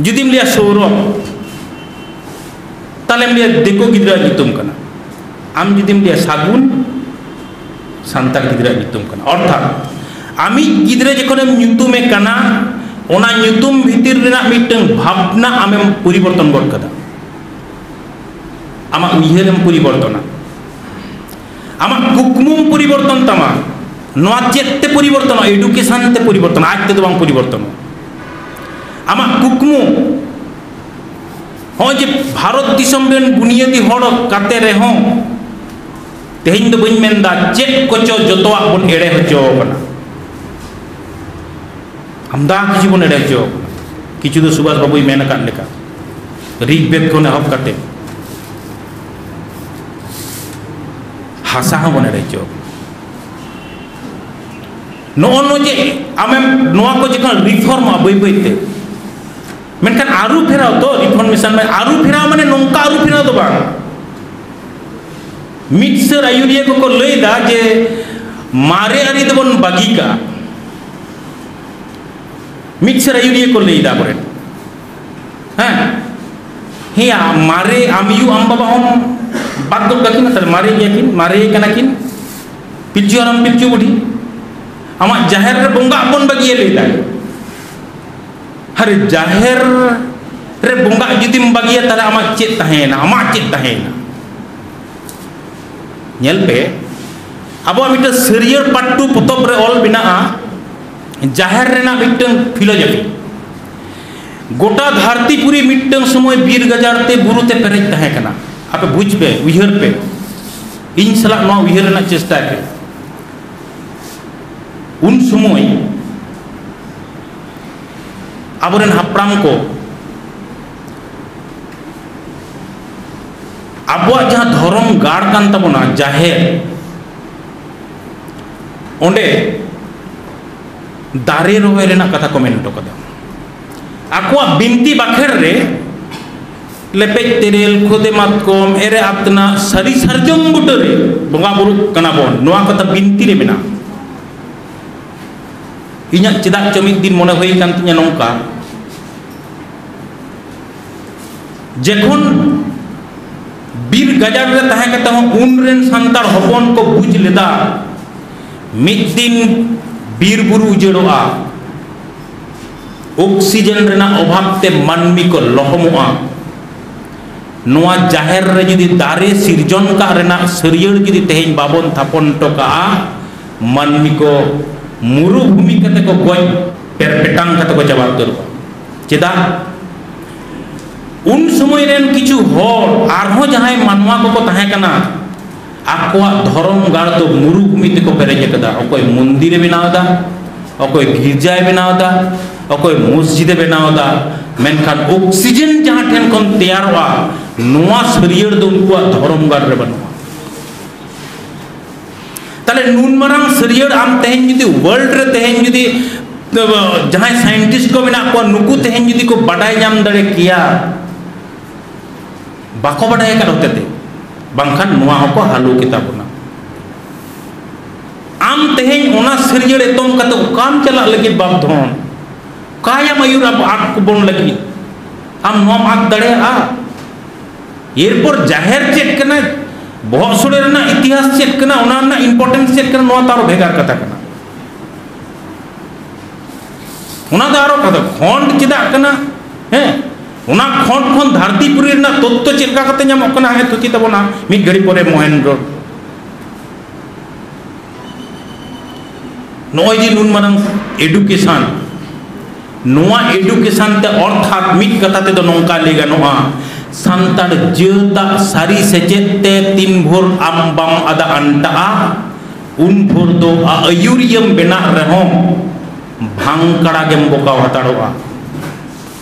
ᱡᱩᱫᱤᱢ ᱞᱟᱹᱭᱟ ᱥᱳᱣᱨᱚᱵᱷ, ᱛᱟᱦᱞᱮᱢ ᱞᱟᱹᱭᱟ ᱫᱤᱠᱩ ᱜᱤᱫᱽᱨᱟᱹᱣᱟᱜ ᱧᱩᱛᱩᱢ ᱠᱟᱱᱟ᱾ ᱟᱢ ᱡᱩᱫᱤᱢ ᱞᱟᱹᱭᱟ ᱥᱟᱹᱜᱩᱱ, ᱥᱟᱱᱛᱟᱲ ᱜᱤᱫᱽᱨᱟᱹᱣᱟᱜ ᱧᱩᱛᱩᱢ ᱠᱟᱱᱟ᱾ ᱚᱨᱛᱷᱟᱛ ᱟᱢᱤᱡ ᱜᱤᱫᱽᱨᱟᱹ ᱡᱚᱠᱷᱚᱱᱮᱢ ᱧᱩᱛᱩᱢᱮ ᱠᱟᱱᱟ, ᱚᱱᱟ ᱧᱩᱛᱩᱢ ᱵᱷᱤᱛᱤᱨ ᱨᱮᱱᱟᱜ ᱢᱤᱫᱴᱟᱝ ᱵᱷᱟᱵᱽᱱᱟ ᱟᱢᱮᱢ ᱯᱚᱨᱤᱵᱚᱨᱛᱚᱱ ᱜᱚᱫ ᱠᱟᱫᱟ᱾ ᱟᱢᱟᱜ ᱩᱭᱦᱟᱹᱨᱮᱢ ᱯᱚᱨᱤᱵᱚᱨᱛᱚᱱᱟ, ᱟᱢᱟᱜ ᱠᱩᱠᱢᱩᱢ ᱯᱚᱨᱤᱵᱚᱨᱛᱚᱱ ᱛᱟᱢᱟ᱾ ᱱᱚᱣᱟ ᱪᱮᱫ ᱛᱮ ᱯᱚᱨᱤᱵᱚᱨᱛᱚᱱᱚᱜᱼᱟ? ᱮᱰᱩᱠᱮᱥᱚᱱ ᱛᱮ ᱯᱚᱨᱤᱵᱚᱨᱛᱚᱱᱚᱜᱼᱟ, ᱟᱡ ᱛᱮᱫᱚ ᱵᱟᱝ ᱯᱚᱨᱤᱵᱚᱨᱛᱚᱱᱚᱜᱼᱟ᱾ ᱟᱢᱟᱜ ᱠᱩᱠᱢᱩ, ᱱᱚᱜᱼᱚᱭ ᱡᱮ ᱵᱷᱟᱨᱚᱛ ᱫᱤᱥᱚᱢ ᱨᱮᱱ ᱵᱩᱱᱤᱭᱟᱹᱫᱤ ᱦᱚᱲ ᱠᱟᱛᱮ ᱨᱮᱦᱚᱸ ᱛᱮᱦᱮᱧ ᱫᱚ ᱵᱟᱹᱧ ᱢᱮᱱᱫᱟ ᱪᱮᱫ ᱠᱚᱪᱚ ᱡᱚᱛᱚᱣᱟᱜ ᱵᱚᱱ ᱮᱲᱮ ᱦᱚᱪᱚ ᱠᱟᱱᱟ᱾ ᱟᱢᱫᱟ ᱠᱤᱪᱷᱩ ᱵᱚᱱ ᱮᱲᱮ ᱦᱚᱪᱚ ᱠᱟᱱᱟ᱾ ᱠᱤᱪᱷᱩ ᱫᱚ ᱥᱩᱵᱷᱟᱥ ᱵᱟᱵᱩᱭ ᱢᱮᱱ ᱟᱠᱟᱫ ᱞᱮᱠᱟ, ᱨᱤᱜᱽ ᱵᱮᱫ ᱠᱷᱚᱱ ᱮᱦᱚᱵ ᱠᱟᱛᱮ ᱦᱟᱥᱟ ᱦᱚᱸ ᱵᱚᱱ ᱮᱲᱮ ᱦᱚᱪᱚ ᱠᱟᱱᱟ᱾ ᱱᱚᱜᱼᱚ ᱱᱚᱣᱟ ᱡᱮ ᱟᱢᱮᱢ ᱱᱚᱣᱟ ᱠᱚ ᱡᱚᱠᱷᱚᱱ ᱨᱤᱯᱷᱚᱨᱢᱚᱜᱼᱟ ᱵᱟᱹᱭ ᱵᱟᱹᱭ ᱛᱮ, ᱢᱮᱱᱠᱷᱟᱱ ᱟᱹᱨᱩ ᱯᱷᱮᱨᱟᱣ ᱫᱚ, ᱨᱤᱯᱷᱚᱨᱢᱮᱥᱚᱱ ᱢᱟᱱᱮ ᱟᱹᱨᱩ ᱯᱷᱮᱨᱟᱣ, ᱢᱟᱱᱮ ᱱᱚᱝᱠᱟ ᱟᱹᱨᱩ ᱯᱷᱮᱨᱟᱣ ᱫᱚ ᱵᱟᱝ᱾ ᱢᱤᱫ ᱥᱟᱹᱨ ᱟᱹᱭᱩᱨᱤᱭᱟᱹ ᱠᱚᱠᱚ ᱞᱟᱹᱭ ᱮᱫᱟ ᱡᱮ ᱢᱟᱨᱮ ᱟᱹᱨᱤ ᱫᱚᱵᱚᱱ ᱵᱟᱹᱜᱤ ᱠᱟᱜᱼᱟ᱾ ᱢᱤᱫ ᱥᱟᱹᱨ ᱟᱹᱭᱩᱨᱤᱭᱟᱹ ᱠᱚ ᱞᱟᱹᱭ ᱮᱫᱟ ᱟᱵᱚᱨᱮᱱ, ᱦᱮᱸ, ᱦᱮᱸᱭᱟ, ᱢᱟᱨᱮ ᱟᱢ ᱭᱩ ᱟᱢ ᱵᱟᱵᱟ ᱦᱚᱸ ᱵᱟᱫ ᱜᱚᱫ ᱠᱟᱹᱠᱤᱱᱟ, ᱛᱟᱦᱞᱮ ᱢᱟᱨᱮ ᱜᱮᱭᱟ ᱠᱤᱱ, ᱢᱟᱨᱮ ᱠᱟᱱᱟ ᱠᱤᱱ, ᱯᱤᱞᱪᱩ ᱦᱟᱲᱟᱢ ᱯᱤᱞᱪᱩ ᱵᱩᱰᱷᱤ᱾ ᱟᱢᱟᱜ ᱡᱟᱦᱮᱨ ᱨᱮ ᱵᱚᱸᱜᱟᱜ ᱵᱚᱱ ᱵᱟᱹᱜᱤᱭᱟ ᱞᱟᱹᱭ ᱫᱟᱭ᱾ ᱟᱨᱮ, ᱡᱟᱦᱮᱨ ᱨᱮ ᱵᱚᱸᱜᱟᱜ ᱡᱩᱫᱤᱢ ᱵᱟᱹᱜᱤᱭᱟ, ᱛᱟᱦᱞᱮ ᱟᱢᱟᱜ ᱪᱮᱫ ᱛᱟᱦᱮᱸᱭᱮᱱᱟ? ᱟᱢᱟᱜ ᱪᱮᱫ ᱛᱟᱦᱮᱸᱭᱮᱱᱟ? ᱧᱮᱞ ᱯᱮ, ᱟᱵᱚᱣᱟᱜ ᱢᱤᱫᱴᱟᱝ ᱥᱟᱹᱨᱭᱟᱹᱲ ᱯᱟᱴᱴᱩ ᱯᱚᱛᱚᱵ ᱨᱮ ᱚᱞ ᱢᱮᱱᱟᱜᱼᱟ ᱡᱟᱦᱮᱨ ᱨᱮᱱᱟᱜ ᱢᱤᱫᱴᱟᱝ ᱯᱷᱤᱞᱳᱡᱚᱯᱷᱤ᱾ ᱜᱚᱴᱟ ᱫᱷᱟᱹᱨᱛᱤ ᱯᱩᱨᱤ ᱢᱤᱫᱴᱟᱝ ᱥᱚᱢᱚᱭ ᱵᱤᱨ ᱜᱟᱡᱟᱲ ᱛᱮ, ᱵᱩᱨᱩ ᱛᱮ ᱯᱮᱨᱮᱡ ᱛᱟᱦᱮᱸ ᱠᱟᱱᱟ᱾ ᱟᱯᱮ ᱵᱩᱡᱽ ᱯᱮ, ᱩᱭᱦᱟᱹᱨ ᱯᱮ, ᱤᱧ ᱥᱟᱞᱟᱜ ᱱᱚᱣᱟ ᱩᱭᱦᱟᱹᱨ ᱨᱮᱱᱟᱜ ᱪᱮᱥᱴᱟᱭ ᱯᱮ᱾ ᱩᱱ ᱥᱚᱢᱚᱭ ᱟᱵᱚᱨᱮᱱ ᱦᱟᱯᱲᱟᱢ ᱠᱚ ᱟᱵᱚᱣᱟᱜ ᱡᱟᱦᱟᱸ ᱫᱷᱚᱨᱚᱢ ᱜᱟᱲ ᱠᱟᱱ ᱛᱟᱵᱚᱱᱟ, ᱡᱟᱦᱮᱨ, ᱚᱸᱰᱮ ᱫᱟᱨᱮ ᱨᱚᱦᱚᱭ ᱨᱮᱱᱟᱜ ᱠᱟᱛᱷᱟ ᱠᱚ ᱢᱮᱱ ᱦᱚᱴᱚ ᱠᱟᱫᱟ᱾ ᱟᱠᱚᱣᱟᱜ ᱵᱤᱱᱛᱤ ᱵᱟᱠᱷᱮᱲ ᱨᱮ ᱞᱮᱯᱮᱡ ᱛᱮᱨᱮᱞ, ᱠᱷᱚᱫᱮ ᱢᱟᱛᱠᱚᱢ, ᱮᱨᱮ ᱟᱛᱱᱟᱜ, ᱥᱟᱹᱨᱤ ᱥᱟᱨᱡᱚᱢ ᱵᱩᱴᱟᱹ ᱨᱮ ᱵᱚᱸᱜᱟ ᱵᱩᱨᱩᱜ ᱠᱟᱱᱟ ᱵᱚᱱ, ᱱᱚᱣᱟ ᱠᱟᱛᱷᱟ ᱵᱤᱱᱛᱤ ᱨᱮ ᱢᱮᱱᱟᱜᱼᱟ᱾ ᱤᱧᱟᱹᱜ ᱪᱮᱫᱟᱜ ᱪᱚ ᱢᱤᱫ ᱫᱤᱱ ᱢᱚᱱᱮ ᱦᱩᱭ ᱠᱟᱱ ᱛᱤᱧᱟᱹ ᱱᱚᱝᱠᱟ, ᱡᱚᱠᱷᱚᱱ ᱵᱤᱨ ᱜᱟᱡᱟᱲ ᱨᱮ ᱛᱟᱦᱮᱸ ᱠᱟᱛᱮ ᱦᱚᱸ ᱩᱱ ᱨᱮᱱ ᱥᱟᱱᱛᱟᱲ ᱦᱚᱯᱚᱱ ᱠᱚ ᱵᱩᱡᱽ ᱞᱮᱫᱟ, ᱢᱤᱫ ᱫᱤᱱ ᱵᱤᱨ ᱵᱩᱨᱩ ᱩᱡᱟᱹᱲᱚᱜᱼᱟ, ᱚᱠᱥᱤᱡᱮᱱ ᱨᱮᱱᱟᱜ ᱚᱵᱷᱟᱵᱽ ᱛᱮ ᱢᱟᱹᱱᱢᱤ ᱠᱚ ᱞᱚᱦᱚᱢᱚᱜᱼᱟ᱾ ᱱᱚᱣᱟ ᱡᱟᱦᱮᱨ ᱨᱮ ᱡᱩᱫᱤ ᱫᱟᱨᱮ ᱥᱤᱨᱡᱚᱱ ᱠᱟᱜ ᱨᱮᱱᱟᱜ ᱥᱟᱹᱨᱭᱟᱹᱲ ᱡᱩᱫᱤ ᱛᱮᱦᱮᱧ ᱵᱟᱵᱚᱱ ᱛᱷᱟᱯᱚᱱ ᱦᱚᱴᱚ ᱠᱟᱜᱼᱟ, ᱢᱟᱹᱱᱢᱤ ᱠᱚ ᱢᱩᱨᱩᱵᱷᱩᱢᱤ ᱠᱟᱛᱮ ᱠᱚ ᱜᱚᱡ ᱯᱮᱨᱯᱮᱴᱟᱝ ᱠᱟᱛᱮ ᱠᱚ ᱪᱟᱵᱟ ᱩᱛᱟᱹᱨᱚᱜᱼᱟ᱾ ᱪᱮᱫᱟᱜ? ᱩᱱ ᱥᱚᱢᱚᱭ ᱨᱮᱱ ᱠᱤᱪᱷᱩ ᱦᱚᱲ, ᱟᱨᱦᱚᱸ ᱡᱟᱦᱟᱸᱭ ᱢᱟᱱᱣᱟ ᱠᱚᱠᱚ ᱛᱟᱦᱮᱸ ᱠᱟᱱᱟ, ᱟᱠᱚᱣᱟᱜ ᱫᱷᱚᱨᱚᱢ ᱜᱟᱲ ᱫᱚ ᱢᱩᱨᱩᱵᱷᱩᱢᱤ ᱛᱮᱠᱚ ᱯᱮᱨᱮᱡ ᱟᱠᱟᱫᱟ᱾ ᱚᱠᱚᱭ ᱢᱚᱱᱫᱤᱨᱮ ᱵᱮᱱᱟᱣ ᱮᱫᱟ, ᱚᱠᱚᱭ ᱜᱤᱨᱡᱟᱭ ᱵᱮᱱᱟᱣ ᱮᱫᱟ, ᱚᱠᱚᱭ ᱢᱚᱥᱡᱤᱫᱮ ᱵᱮᱱᱟᱣ ᱮᱫᱟ, ᱢᱮᱱᱠᱷᱟᱱ ᱚᱠᱥᱤᱡᱮᱱ ᱡᱟᱦᱟᱸ ᱴᱷᱮᱱ ᱠᱷᱚᱱ ᱛᱮᱭᱟᱨᱚᱜᱼᱟ, ᱱᱚᱣᱟ ᱥᱟᱹᱨᱭᱟᱹᱲ ᱫᱚ ᱩᱱᱠᱩᱣᱟᱜ ᱫᱷᱚᱨᱚᱢ ᱜᱟᱲ ᱨᱮ ᱵᱟᱹᱱᱩᱜᱼᱟ᱾ ᱛᱟᱦᱞᱮ ᱱᱩᱱ ᱢᱟᱨᱟᱝ ᱥᱟᱹᱨᱭᱟᱹᱲ ᱟᱢ ᱛᱮᱦᱮᱧ ᱡᱩᱫᱤ ᱣᱟᱨᱞᱰ ᱨᱮ ᱛᱮᱦᱮᱧ ᱡᱩᱫᱤ ᱡᱟᱦᱟᱸᱭ ᱥᱟᱭᱮᱱᱴᱤᱥᱴ ᱠᱚ ᱢᱮᱱᱟᱜ ᱠᱚᱣᱟ, ᱱᱩᱠᱩ ᱛᱮᱦᱮᱧ ᱡᱩᱫᱤ ᱠᱚ ᱵᱟᱰᱟᱭ ᱧᱟᱢ ᱫᱟᱲᱮ ᱠᱮᱭᱟ, ᱵᱟᱠᱚ ᱵᱟᱰᱟᱭ ᱟᱠᱟᱫ ᱦᱚᱛᱮᱛᱮ, ᱵᱟᱝᱠᱷᱟᱱ ᱱᱚᱣᱟ ᱦᱚᱸᱠᱚ ᱦᱟᱞᱚ ᱠᱮᱛᱟ ᱵᱚᱱᱟ᱾ ᱟᱢ ᱛᱮᱦᱮᱧ ᱚᱱᱟ ᱥᱟᱹᱨᱭᱟᱹᱲ ᱮᱛᱚᱢ ᱠᱟᱛᱮ ᱚᱠᱟᱢ ᱪᱟᱞᱟᱜ ᱞᱟᱹᱜᱤᱫ ᱵᱟᱯ ᱫᱷᱚᱱ? ᱚᱠᱟᱭᱟᱢ ᱟᱹᱭᱩᱨ ᱟᱵᱚ ᱟᱫ ᱠᱚᱵᱚᱱ ᱞᱟᱹᱜᱤᱫ? ᱟᱢ ᱱᱚᱣᱟᱢ ᱟᱫ ᱫᱟᱲᱮᱭᱟᱜᱼᱟ? ᱮᱨᱯᱚᱨ ᱡᱟᱦᱮᱨ ᱪᱮᱫ ᱠᱟᱱᱟ, ᱵᱚᱦᱚᱜ ᱥᱚᱲᱮ ᱨᱮᱱᱟᱜ ᱤᱛᱤᱦᱟᱥ ᱪᱮᱫ ᱠᱟᱱᱟ, ᱚᱱᱟ ᱨᱮᱱᱟᱜ ᱤᱢᱯᱚᱨᱴᱮᱱᱥ ᱪᱮᱫ ᱠᱟᱱᱟ, ᱱᱚᱣᱟ ᱛᱚ ᱟᱨᱚ ᱵᱷᱮᱜᱟᱨ ᱠᱟᱛᱷᱟ ᱠᱟᱱᱟ᱾ ᱚᱱᱟ ᱫᱚ ᱟᱨᱚ ᱠᱟᱛᱷᱟ, ᱠᱷᱚᱸᱰ ᱪᱮᱫᱟᱜ ᱠᱟᱱᱟ? ᱦᱮᱸ, ᱚᱱᱟ ᱠᱷᱚᱸᱰ ᱠᱷᱚᱱ ᱫᱷᱟᱹᱨᱛᱤ ᱯᱩᱨᱤ ᱨᱮᱱᱟᱜ ᱛᱚᱛᱛᱚ ᱪᱮᱫ ᱞᱮᱠᱟ ᱠᱟᱛᱮ ᱧᱟᱢᱚᱜ ᱠᱟᱱᱟ? ᱦᱮᱸ, ᱛᱷᱩᱛᱤ ᱛᱟᱵᱚᱱᱟ ᱢᱤᱫ ᱜᱷᱟᱹᱲᱤ ᱯᱚᱨᱮ ᱢᱚᱦᱮᱱᱫᱨᱚ᱾ ᱱᱚᱜᱼᱚᱭ ᱡᱮ ᱱᱩᱱ ᱢᱟᱨᱟᱝ ᱮᱰᱩᱠᱮᱥᱚᱱ, ᱱᱚᱣᱟ ᱮᱰᱩᱠᱮᱥᱚᱱ ᱛᱮ ᱚᱨᱛᱷᱟᱛ ᱢᱤᱫ ᱠᱟᱛᱷᱟ ᱛᱮᱫᱚ ᱱᱚᱝᱠᱟ ᱞᱟᱹᱭ ᱜᱟᱱᱚᱜᱼᱟ, ᱥᱟᱱᱛᱟᱲ ᱡᱟᱹᱛᱟᱜ ᱥᱟᱹᱨᱤ ᱥᱮᱪᱮᱫ ᱛᱮ ᱛᱤᱱ ᱵᱷᱳᱨ ᱟᱢ ᱵᱟᱢ ᱟᱫᱟ ᱟᱱᱴᱟᱜᱼᱟ, ᱩᱱ ᱵᱷᱳᱨ ᱫᱚ ᱟ-, ᱟᱹᱭᱩᱨᱤᱭᱟᱹᱢ ᱵᱮᱱᱟᱜ ᱨᱮᱦᱚᱸ ᱵᱷᱟᱝᱠᱟᱲᱟ ᱜᱮᱢ ᱵᱚᱠᱟᱣ ᱦᱟᱛᱟᱲᱚᱜᱼᱟ᱾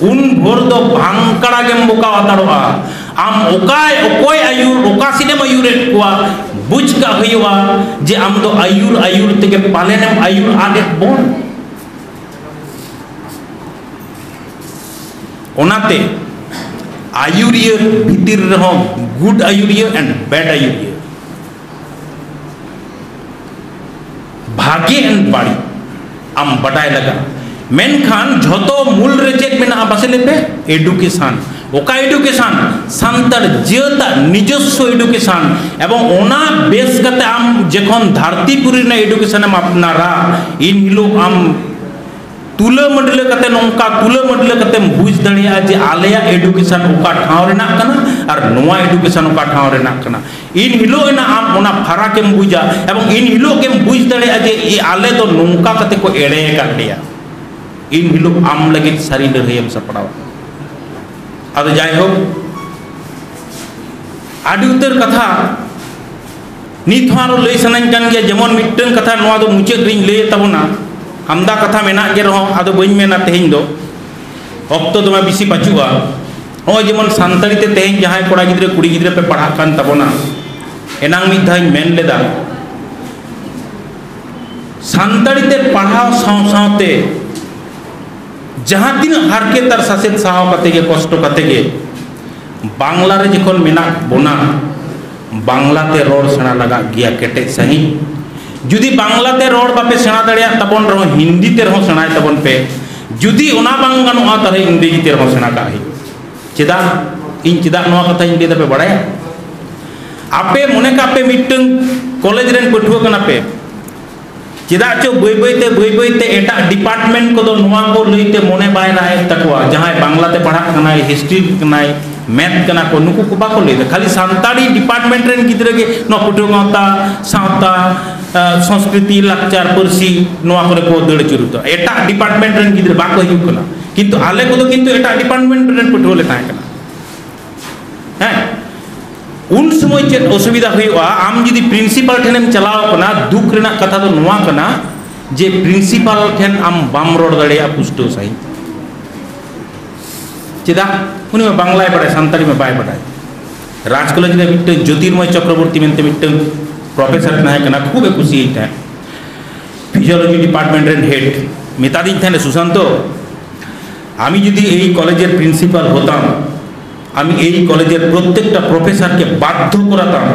ᱩᱱ ᱵᱷᱳᱨ ᱫᱚ ᱵᱷᱟᱝᱠᱟᱲᱟ ᱜᱮᱢ ᱵᱚᱠᱟᱣ ᱦᱟᱛᱟᱲᱚᱜᱼᱟ᱾ ᱟᱢ ᱚᱠᱟᱭ, ᱚᱠᱚᱭ ᱟᱹᱭᱩᱨ, ᱚᱠᱟ ᱥᱮᱫ ᱮᱢ ᱟᱹᱭᱩᱨᱮᱫ ᱠᱚᱣᱟ, ᱵᱩᱡᱽ ᱠᱟᱜ ᱦᱩᱭᱩᱜᱼᱟ ᱡᱮ ᱟᱢ ᱫᱚ ᱟᱹᱭᱩᱨ ᱟᱹᱭᱩᱨ ᱛᱮᱜᱮ ᱯᱟᱞᱮᱱ ᱮᱢ ᱟᱹᱭᱩᱨ ᱟᱫᱮᱫ ᱵᱚᱱ᱾ ᱚᱱᱟᱛᱮ ᱟᱹᱭᱩᱨᱤᱭᱟᱹ ᱵᱷᱤᱛᱤᱨ ᱨᱮᱦᱚᱸ good ᱟᱹᱭᱩᱨᱤᱭᱟᱹ and bad ᱟᱹᱭᱩᱨᱤᱭᱟᱹ, ᱵᱷᱟᱜᱮ and ᱵᱟᱹᱲᱤᱡ ᱟᱢ ᱵᱟᱰᱟᱭ ᱞᱟᱜᱟᱜᱼᱟ᱾ ᱢᱮᱱᱠᱷᱟᱱ ᱡᱷᱚᱛᱚ ᱢᱩᱞ ᱨᱮ ᱪᱮᱫ ᱢᱮᱱᱟᱜᱼᱟ ᱢᱟᱥᱮ ᱞᱟᱹᱭ ᱯᱮ? Education᱾ ᱚᱠᱟ education? ᱥᱟᱱᱛᱟᱲ ᱡᱟᱹᱛᱟᱜ ᱱᱤᱡᱚᱥᱥᱚ education᱾ ᱮᱵᱚᱝ ᱚᱱᱟ ᱵᱮᱥ ᱠᱟᱛᱮ ᱟᱢ ᱡᱚᱠᱷᱚᱱ ᱫᱷᱟᱹᱨᱛᱤ ᱯᱩᱨᱤ ᱨᱮᱱᱟᱜ education ᱮᱢ ᱟᱯᱱᱟᱨᱟ, ᱤᱱ ᱦᱤᱞᱳᱜ ᱟᱢ ᱛᱩᱞᱟᱹ ᱢᱟᱹᱰᱞᱟᱹ ᱠᱟᱛᱮ, ᱱᱚᱝᱠᱟ ᱛᱩᱞᱟᱹ ᱢᱟᱹᱰᱞᱟᱹ ᱠᱟᱛᱮᱢ ᱵᱩᱡᱽ ᱫᱟᱲᱮᱭᱟᱜᱼᱟ ᱡᱮ ᱟᱞᱮᱭᱟᱜ education ᱚᱠᱟ ᱴᱷᱟᱶ ᱨᱮᱱᱟᱜ ᱠᱟᱱᱟ ᱟᱨ ᱱᱚᱣᱟ education ᱚᱠᱟ ᱴᱷᱟᱣ ᱨᱮᱱᱟᱜ ᱠᱟᱱᱟ᱾ ᱤᱱ ᱦᱤᱞᱳᱜ ᱮᱱᱟ ᱟᱢ ᱚᱱᱟ ᱯᱷᱟᱨᱟᱠ ᱮᱢ ᱵᱩᱡᱟ, ᱮᱵᱚᱝ ᱤᱱ ᱦᱤᱞᱳᱜ ᱜᱮᱢ ᱵᱩᱡᱽ ᱫᱟᱲᱮᱭᱟᱜᱼᱟ ᱡᱮ ᱤ-, ᱟᱞᱮ ᱫᱚ ᱱᱚᱝᱠᱟ ᱠᱟᱛᱮ ᱠᱚ ᱮᱲᱮ ᱟᱠᱟᱫ ᱞᱮᱭᱟ᱾ ᱤᱱ ᱦᱤᱞᱳᱜ ᱟᱢ ᱞᱟᱹᱜᱤᱫ ᱥᱟᱹᱨᱤ ᱞᱟᱹᱲᱦᱟᱹᱭᱮᱢ ᱥᱟᱯᱲᱟᱣᱟ᱾ ᱟᱫᱚ ᱡᱟᱭᱦᱳᱠ, ᱟᱹᱰᱤ ᱩᱛᱟᱹᱨ ᱠᱟᱛᱷᱟ ᱱᱤᱛ ᱦᱚᱸ ᱟᱨᱚ ᱞᱟᱹᱭ ᱥᱟᱱᱟᱧ ᱠᱟᱱ ᱜᱮᱭᱟ, ᱡᱮᱢᱚᱱ ᱢᱤᱫᱴᱟᱝ ᱠᱟᱛᱷᱟ ᱱᱚᱣᱟ ᱫᱚ ᱢᱩᱪᱟᱹᱫ ᱨᱤᱧ ᱞᱟᱹᱭᱮᱫ ᱛᱟᱵᱚᱱᱟ, ᱟᱢᱫᱟ ᱠᱟᱛᱷᱟ ᱢᱮᱱᱟᱜ ᱜᱮ ᱨᱮᱦᱚᱸ ᱟᱫᱚ ᱵᱟᱹᱧ ᱢᱮᱱᱟ ᱛᱮᱦᱮᱧ ᱫᱚ, ᱚᱠᱛᱚ ᱫᱚᱢᱮ ᱵᱮᱥᱤ ᱵᱟᱹᱪᱩᱜᱼᱟ᱾ ᱱᱚᱜᱼᱚᱭ ᱡᱮᱢᱚᱱ ᱥᱟᱱᱛᱟᱲᱤ ᱛᱮ ᱛᱮᱦᱮᱧ ᱡᱟᱦᱟᱸᱭ ᱠᱚᱲᱟ ᱜᱤᱫᱽᱨᱟᱹ ᱠᱩᱲᱤ ᱜᱤᱫᱽᱨᱟᱹ ᱯᱮ ᱯᱟᱲᱦᱟᱜ ᱠᱟᱱ ᱛᱟᱵᱚᱱᱟ, ᱮᱱᱟᱝ ᱢᱤᱫ ᱫᱷᱟᱣ ᱤᱧ ᱢᱮᱱ ᱞᱮᱫᱟ, ᱥᱟᱱᱛᱟᱲᱤ ᱛᱮ ᱯᱟᱲᱦᱟᱣ ᱥᱟᱶ ᱥᱟᱶᱛᱮ ᱡᱟᱦᱟᱸ ᱛᱤᱱᱟᱹᱜ ᱦᱟᱨᱠᱮᱛ ᱟᱨ ᱥᱟᱥᱮᱛ ᱥᱟᱦᱟᱣ ᱠᱟᱛᱮ ᱜᱮ, ᱠᱚᱥᱴᱚ ᱠᱟᱛᱮ ᱜᱮ, ᱵᱟᱝᱞᱟ ᱨᱮ ᱡᱚᱠᱷᱚᱱ ᱢᱮᱱᱟᱜ ᱵᱚᱱᱟ, ᱵᱟᱝᱞᱟ ᱛᱮ ᱨᱚᱲ ᱥᱮᱬᱟ ᱞᱟᱜᱟᱜ ᱜᱮᱭᱟ ᱠᱮᱴᱮᱡ ᱥᱟᱺᱦᱤᱡ᱾ ᱡᱩᱫᱤ ᱵᱟᱝᱞᱟ ᱛᱮ ᱨᱚᱲ ᱵᱟᱯᱮ ᱥᱮᱬᱟ ᱫᱟᱲᱮᱭᱟᱜ ᱛᱟᱵᱚᱱ ᱨᱮᱦᱚᱸ, ᱦᱤᱱᱫᱤ ᱛᱮ ᱨᱮᱦᱚᱸ ᱥᱮᱬᱟᱭ ᱛᱟᱵᱚᱱ ᱯᱮ᱾ ᱡᱩᱫᱤ ᱚᱱᱟ ᱵᱟᱝ ᱜᱟᱱᱚᱜᱼᱟ, ᱛᱟᱦᱚᱞᱮ ᱤᱝᱨᱮᱡᱤ ᱛᱮ ᱨᱮᱦᱚᱸ ᱥᱮᱬᱟ ᱠᱟᱜ ᱦᱩᱭᱩᱜᱼᱟ᱾ ᱪᱮᱫᱟᱜ? ᱤᱧ ᱪᱮᱫᱟᱜ ᱱᱚᱣᱟ ᱠᱟᱛᱷᱟᱧ ᱞᱟᱹᱭ ᱫᱟ ᱯᱮ ᱵᱟᱲᱟᱭᱟ? ᱟᱯᱮ ᱢᱚᱱᱮ ᱠᱟᱜ ᱯᱮ, ᱢᱤᱫᱴᱟᱝ ᱠᱚᱞᱮᱡᱽ ᱨᱮᱱ ᱯᱟᱹᱴᱷᱩᱣᱟᱹ ᱠᱟᱱᱟ ᱯᱮ, ᱪᱮᱫᱟᱜ ᱪᱚ ᱵᱟᱹᱭ ᱵᱟᱹᱭ ᱛᱮ, ᱵᱟᱹᱭ ᱵᱟᱹᱭ ᱛᱮ ᱮᱴᱟᱜ department ᱠᱚᱫᱚ ᱱᱚᱣᱟ ᱠᱚ ᱞᱟᱹᱭ ᱛᱮ ᱢᱚᱱᱮ ᱵᱟᱭ ᱨᱟᱜ ᱮᱫ ᱛᱟᱠᱚᱣᱟ᱾ ᱡᱟᱦᱟᱸᱭ ᱵᱟᱝᱞᱟ ᱛᱮ ᱯᱟᱲᱦᱟᱜ ᱠᱟᱱᱟᱭ, history ᱠᱟᱱᱟᱭ, math ᱠᱟᱱᱟ ᱠᱚ, ᱱᱩᱠᱩ ᱠᱚ ᱵᱟᱠᱚ ᱞᱟᱹᱭ ᱮᱫᱟ᱾ ᱠᱷᱟᱹᱞᱤ ᱥᱟᱱᱛᱟᱲᱤ department ᱨᱮᱱ ᱜᱤᱫᱽᱨᱟᱹ ᱜᱮ ᱱᱚᱣᱟ ᱯᱟᱹᱴᱷᱩᱣᱟᱹ ᱜᱟᱶᱛᱟ, ᱥᱟᱶᱛᱟ, ᱟᱸ, ᱥᱚᱝᱥᱠᱨᱤᱛᱤ, ᱞᱟᱠᱪᱟᱨ, ᱯᱟᱹᱨᱥᱤ, ᱱᱚᱣᱟ ᱠᱚᱨᱮ ᱠᱚ ᱫᱟᱹᱲ ᱟᱹᱪᱩᱨ ᱮᱫᱟ᱾ ᱮᱴᱟᱜ department ᱨᱮᱱ ᱜᱤᱫᱽᱨᱟᱹ ᱵᱟᱠᱚ ᱦᱤᱡᱩᱜ ᱠᱟᱱᱟ᱾ ᱠᱤᱱᱛᱩ ᱟᱞᱮ ᱠᱚᱫᱚ ᱠᱤᱱᱛᱩ ᱮᱴᱟᱜ department ᱨᱮᱱ ᱯᱟᱹᱴᱷᱩᱣᱟᱹ ᱞᱮ ᱛᱟᱦᱮᱸ ᱠᱟᱱᱟ᱾ ᱦᱮᱸ, ᱩᱱ ᱥᱚᱢᱚᱭ ᱪᱮᱫ ᱚᱥᱩᱵᱤᱫᱷᱟ ᱦᱩᱭᱩᱜᱼᱟ? ᱟᱢ ᱡᱩᱫᱤ principal ᱴᱷᱮᱱᱮᱢ ᱪᱟᱞᱟᱣ ᱠᱟᱱᱟ, ᱫᱩᱠ ᱨᱮᱱᱟᱜ ᱠᱟᱛᱷᱟ ᱫᱚ ᱱᱚᱣᱟ ᱠᱟᱱᱟ ᱡᱮ principal ᱴᱷᱮᱱ ᱟᱢ ᱵᱟᱢ ᱨᱚᱲ ᱫᱟᱲᱮᱭᱟᱜᱼᱟ ᱯᱩᱥᱴᱟᱹᱣ ᱥᱟᱺᱦᱤᱡ᱾ ᱪᱮᱫᱟᱜ? ᱩᱱᱤ ᱢᱟ ᱵᱟᱝᱞᱟᱭ ᱵᱟᱲᱟᱭ, ᱥᱟᱱᱛᱟᱲᱤ ᱢᱟ ᱵᱟᱭ ᱵᱟᱰᱟᱭ᱾ ᱨᱟᱡᱽ ᱠᱚᱞᱮᱡᱽ ᱨᱮ ᱢᱤᱫᱴᱟᱝ ᱡᱳᱛᱤᱨᱢᱚᱭ ᱪᱚᱠᱨᱚᱵᱚᱨᱛᱤ ᱢᱮᱱᱛᱮ ᱢᱤᱫᱴᱟᱝ professor ᱛᱟᱦᱮᱸ ᱠᱟᱱᱟ, ᱠᱷᱩᱵ ᱮ ᱠᱩᱥᱤᱭᱟᱹᱧ ᱛᱟᱦᱮᱸᱫ, physiology department ᱨᱮᱱ head᱾ ᱢᱮᱛᱟᱫᱤᱧ ᱛᱟᱦᱮᱸᱫ, "ᱥᱩᱥᱟᱱᱛᱚ, আমি যদি এই কলেজের প্রিন্সিপাল হতাম, আমি এই কলেজের প্রত্যেকটা প্রফেসরকে বাধ্য করাতাম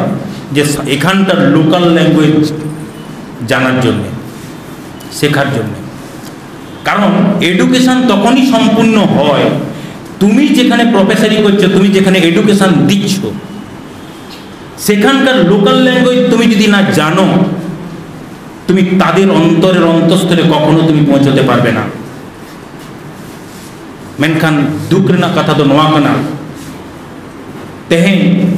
যে এখানকার লোকাল ল্যাঙ্গুয়েজ জানার জন্য, শেখার জন্য। কারণ এডুকেশন তখনই সম্পূর্ণ হয়, তুমি যেখানে প্রফেসরি করছো, তুমি যেখানে এডুকেশন দিচ্ছ, সেখানকার লোকাল ল্যাঙ্গুয়েজ তুমি যদি না জানো, তুমি তাদের অন্তরের অন্তঃস্থলে কখনো তুমি পৌঁছতে পারবে না। ᱢᱮᱱᱠᱷᱟᱱ ᱫᱩᱠ ᱨᱮᱱᱟᱜ ᱠᱟᱛᱷᱟ ᱫᱚ ᱱᱚᱣᱟ ᱠᱟᱱᱟ, ᱛᱮᱦᱮᱧ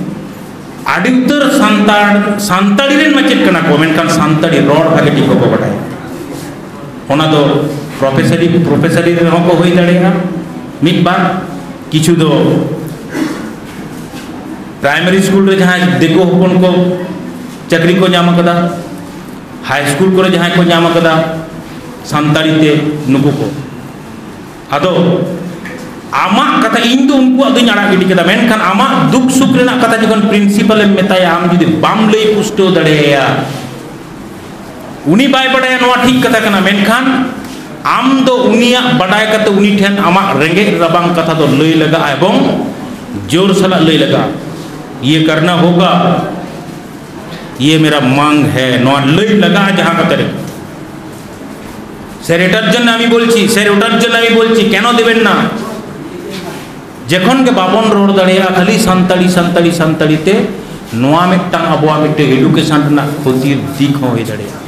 ᱟᱹᱰᱤ ᱩᱛᱟᱹᱨ ᱥᱟᱱᱛᱟᱲ, ᱥᱟᱱᱛᱟᱲᱤ ᱨᱮᱱ ᱢᱟᱪᱮᱫ ᱠᱟᱱᱟ ᱠᱚ, ᱢᱮᱱᱠᱷᱟᱱ ᱥᱟᱱᱛᱟᱲᱤ ᱨᱚᱲ ᱵᱷᱟᱜᱮ ᱴᱷᱤᱠ ᱵᱟᱠᱚ ᱵᱟᱰᱟᱭᱟ᱾ ᱚᱱᱟ ᱫᱚ ᱯᱨᱚᱯᱷᱮᱥᱟᱨᱤ, ᱯᱨᱚᱯᱷᱮᱥᱟᱨᱤ ᱨᱮᱦᱚᱸ ᱠᱚ ᱦᱩᱭ ᱫᱟᱲᱮᱭᱟᱜᱼᱟ ᱢᱤᱫ ᱵᱟᱨ, ᱠᱤᱪᱷᱩ ᱫᱚ ᱯᱨᱟᱭᱢᱟᱨᱤ ᱥᱠᱩᱞ ᱨᱮ ᱡᱟᱦᱟᱸᱭ ᱫᱤᱠᱩ ᱦᱚᱯᱚᱱ ᱠᱚ ᱪᱟᱹᱠᱨᱤ ᱠᱚ ᱧᱟᱢ ᱟᱠᱟᱫᱟ, ᱦᱟᱭ ᱥᱠᱩᱞ ᱠᱚᱨᱮ ᱡᱟᱦᱟᱸᱭ ᱠᱚ ᱧᱟᱢ ᱟᱠᱟᱫᱟ ᱥᱟᱱᱛᱟᱲᱤ ᱛᱮ, ᱱᱩᱠᱩ ᱠᱚ᱾ ᱟᱫᱚ ᱟᱢᱟᱜ ᱠᱟᱛᱷᱟ, ᱤᱧ ᱫᱚ ᱩᱱᱠᱩᱣᱟᱜ ᱫᱚᱧ ᱟᱲᱟᱜ ᱜᱤᱰᱤ ᱠᱮᱫᱟ, ᱢᱮᱱᱠᱷᱟᱱ ᱟᱢᱟᱜ ᱫᱩᱠ ᱥᱩᱠ ᱨᱮᱱᱟᱜ ᱠᱟᱛᱷᱟ ᱡᱚᱠᱷᱚᱱ ᱯᱨᱤᱱᱥᱤᱯᱟᱞ ᱮᱢ ᱢᱮᱛᱟᱭᱟ, ᱟᱢ ᱡᱩᱫᱤ ᱵᱟᱢ ᱞᱟᱹᱭ ᱯᱩᱥᱴᱟᱹᱣ ᱫᱟᱲᱮᱭᱟᱭᱟ, ᱩᱱᱤ ᱵᱟᱭ ᱵᱟᱰᱟᱭᱟ ᱱᱚᱣᱟ ᱴᱷᱤᱠ ᱠᱟᱛᱷᱟ ᱠᱟᱱᱟ, ᱢᱮᱱᱠᱷᱟᱱ ᱟᱢ ᱫᱚ ᱩᱱᱤᱭᱟᱜ ᱵᱟᱰᱟᱭ ᱠᱟᱛᱮ ᱩᱱᱤ ᱴᱷᱮᱱ ᱟᱢᱟᱜ ᱨᱮᱸᱜᱮᱡ ᱨᱟᱵᱟᱝ ᱠᱟᱛᱷᱟ ᱫᱚ ᱞᱟᱹᱭ ᱞᱟᱜᱟᱜᱼᱟ ᱮᱵᱚᱝ ᱡᱳᱨ ᱥᱟᱞᱟᱜ ᱞᱟᱹᱭ ᱞᱟᱜᱟᱜᱼᱟ᱾ ᱤᱭᱟᱹ ᱠᱟᱨᱱᱟ ᱦᱳᱜᱟ, ᱤᱭᱟᱹ ᱢᱮᱨᱟ ᱢᱟᱝ ᱦᱮ, ᱱᱚᱣᱟ ᱞᱟᱹᱭ ᱞᱟᱜᱟᱜᱼᱟ ᱡᱟᱦᱟᱸ ᱠᱟᱛᱮ ᱨᱮ᱾ স্যার, এটার জন্য আমি বলছি, স্যার, ওটার জন্য আমি বলছি, কেন দেবেন না? ᱡᱚᱠᱷᱚᱱ ᱜᱮ ᱵᱟᱵᱚᱱ ᱨᱚᱲ ᱫᱟᱲᱮᱭᱟᱜᱼᱟ ᱠᱷᱟᱹᱞᱤ ᱥᱟᱱᱛᱟᱲᱤ, ᱥᱟᱱᱛᱟᱲᱤ, ᱥᱟᱱᱛᱟᱲᱤ ᱛᱮ, ᱱᱚᱣᱟ ᱢᱤᱫᱴᱟᱝ ᱟᱵᱚᱣᱟᱜ ᱢᱤᱫᱴᱟᱝ ᱮᱰᱩᱠᱮᱥᱚᱱ ᱨᱮᱱᱟᱜ ᱠᱷᱚᱛᱤᱨ ᱫᱤᱠ ᱦᱚᱸ ᱦᱩᱭ ᱫᱟᱲᱮᱭᱟᱜᱼᱟ᱾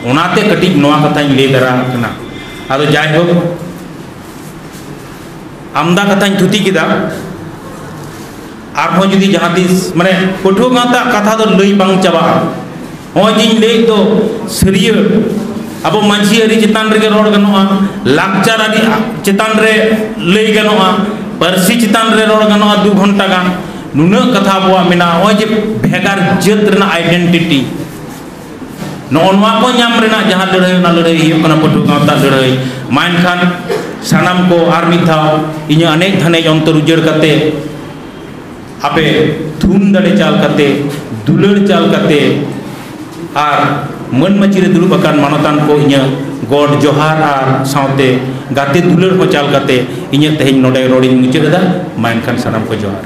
ᱚᱱᱟᱛᱮ ᱠᱟᱹᱴᱤᱡ ᱱᱚᱣᱟ ᱠᱟᱛᱷᱟᱧ ᱞᱟᱹᱭ ᱫᱟᱨᱟ ᱠᱟᱱᱟ᱾ ᱟᱫᱚ ᱡᱟᱭᱦᱳᱠ, ᱟᱢᱫᱟ ᱠᱟᱛᱷᱟᱧ ᱛᱷᱩᱛᱤ ᱠᱮᱫᱟ᱾ ᱟᱨᱦᱚᱸ ᱡᱩᱫᱤ ᱡᱟᱦᱟᱸ ᱛᱤᱥ, ᱢᱟᱱᱮ, ᱯᱟᱹᱴᱷᱩᱣᱟᱹ ᱜᱟᱶᱛᱟ ᱠᱟᱛᱷᱟ ᱫᱚ ᱞᱟᱹᱭ ᱵᱟᱝ ᱪᱟᱵᱟᱜᱼᱟ᱾ ᱱᱚᱜᱼᱚᱭ ᱡᱮᱧ ᱞᱟᱹᱭᱮᱫ ᱫᱚ ᱥᱟᱹᱨᱭᱟᱹ, ᱟᱵᱚ ᱢᱟᱹᱡᱷᱤ ᱟᱹᱨᱤ ᱪᱮᱛᱟᱱ ᱨᱮᱜᱮ ᱨᱚᱲ ᱜᱟᱱᱚᱜᱼᱟ, ᱞᱟᱠᱪᱟᱨ ᱟᱹᱨᱤ ᱪᱮᱛᱟᱱ ᱨᱮ ᱞᱟᱹᱭ ᱜᱟᱱᱚᱜᱼᱟ, ᱯᱟᱹᱨᱥᱤ ᱪᱮᱛᱟᱱ ᱨᱮ ᱨᱚᱲ ᱜᱟᱱᱚᱜᱼᱟ ᱫᱩ ᱜᱷᱚᱱᱴᱟ ᱜᱟᱱ᱾ ᱱᱩᱱᱟᱹᱜ ᱠᱟᱛᱷᱟ ᱟᱵᱚᱣᱟᱜ ᱢᱮᱱᱟᱜᱼᱟ᱾ ᱱᱚᱜᱼᱚᱭ ᱡᱮ ᱵᱷᱮᱜᱟᱨ ᱡᱟᱹᱛ ᱨᱮᱱᱟᱜ ᱟᱭᱰᱮᱱᱴᱤᱴᱤ, ᱱᱚᱜᱼᱚ ᱱᱚᱣᱟ ᱠᱚ ᱧᱟᱢ ᱨᱮᱱᱟᱜ ᱡᱟᱦᱟᱸ ᱞᱟᱹᱲᱦᱟᱹᱭ, ᱚᱱᱟ ᱞᱟᱹᱲᱦᱟᱹᱭ ᱦᱩᱭᱩᱜ ᱠᱟᱱᱟ ᱯᱟᱹᱴᱷᱩᱣᱟᱹ ᱜᱟᱶᱛᱟ ᱞᱟᱹᱲᱦᱟᱹᱭ᱾ ᱢᱟ ᱮᱱᱠᱷᱟᱱ ᱥᱟᱱᱟᱢ ᱠᱚ ᱟᱨ ᱢᱤᱫ ᱫᱷᱟᱣ ᱤᱧᱟᱹᱜ ᱮᱱᱮᱡ ᱫᱷᱟᱱᱮᱡ ᱚᱱᱛᱚᱨ ᱩᱡᱟᱹᱲ ᱠᱟᱛᱮ ᱟᱯᱮ ᱛᱷᱩᱢ ᱫᱟᱲᱮ ᱪᱟᱞ ᱠᱟᱛᱮ, ᱫᱩᱞᱟᱹᱲ ᱪᱟᱞ ᱠᱟᱛᱮ, ᱟᱨ ᱢᱟᱹᱱ ᱢᱟᱹᱪᱤ ᱨᱮ ᱫᱩᱲᱩᱵ ᱟᱠᱟᱱ ᱢᱟᱱᱚᱛᱟᱱ ᱠᱚ ᱤᱧᱟᱹᱜ ᱜᱚᱰ ᱡᱚᱦᱟᱨ ᱟᱨ ᱥᱟᱶᱛᱮ ᱜᱟᱛᱮ ᱫᱩᱞᱟᱹᱲ ᱦᱚᱸ ᱪᱟᱞ ᱠᱟᱛᱮ ᱤᱧᱟᱹᱜ ᱛᱮᱦᱮᱧ ᱱᱚᱰᱮ ᱨᱚᱲᱤᱧ ᱢᱩᱪᱟᱹᱫ ᱮᱫᱟ᱾ ᱢᱟ ᱮᱱᱠᱷᱟᱱ ᱥᱟᱱᱟᱢ ᱠᱚ ᱡᱚᱦᱟᱨ᱾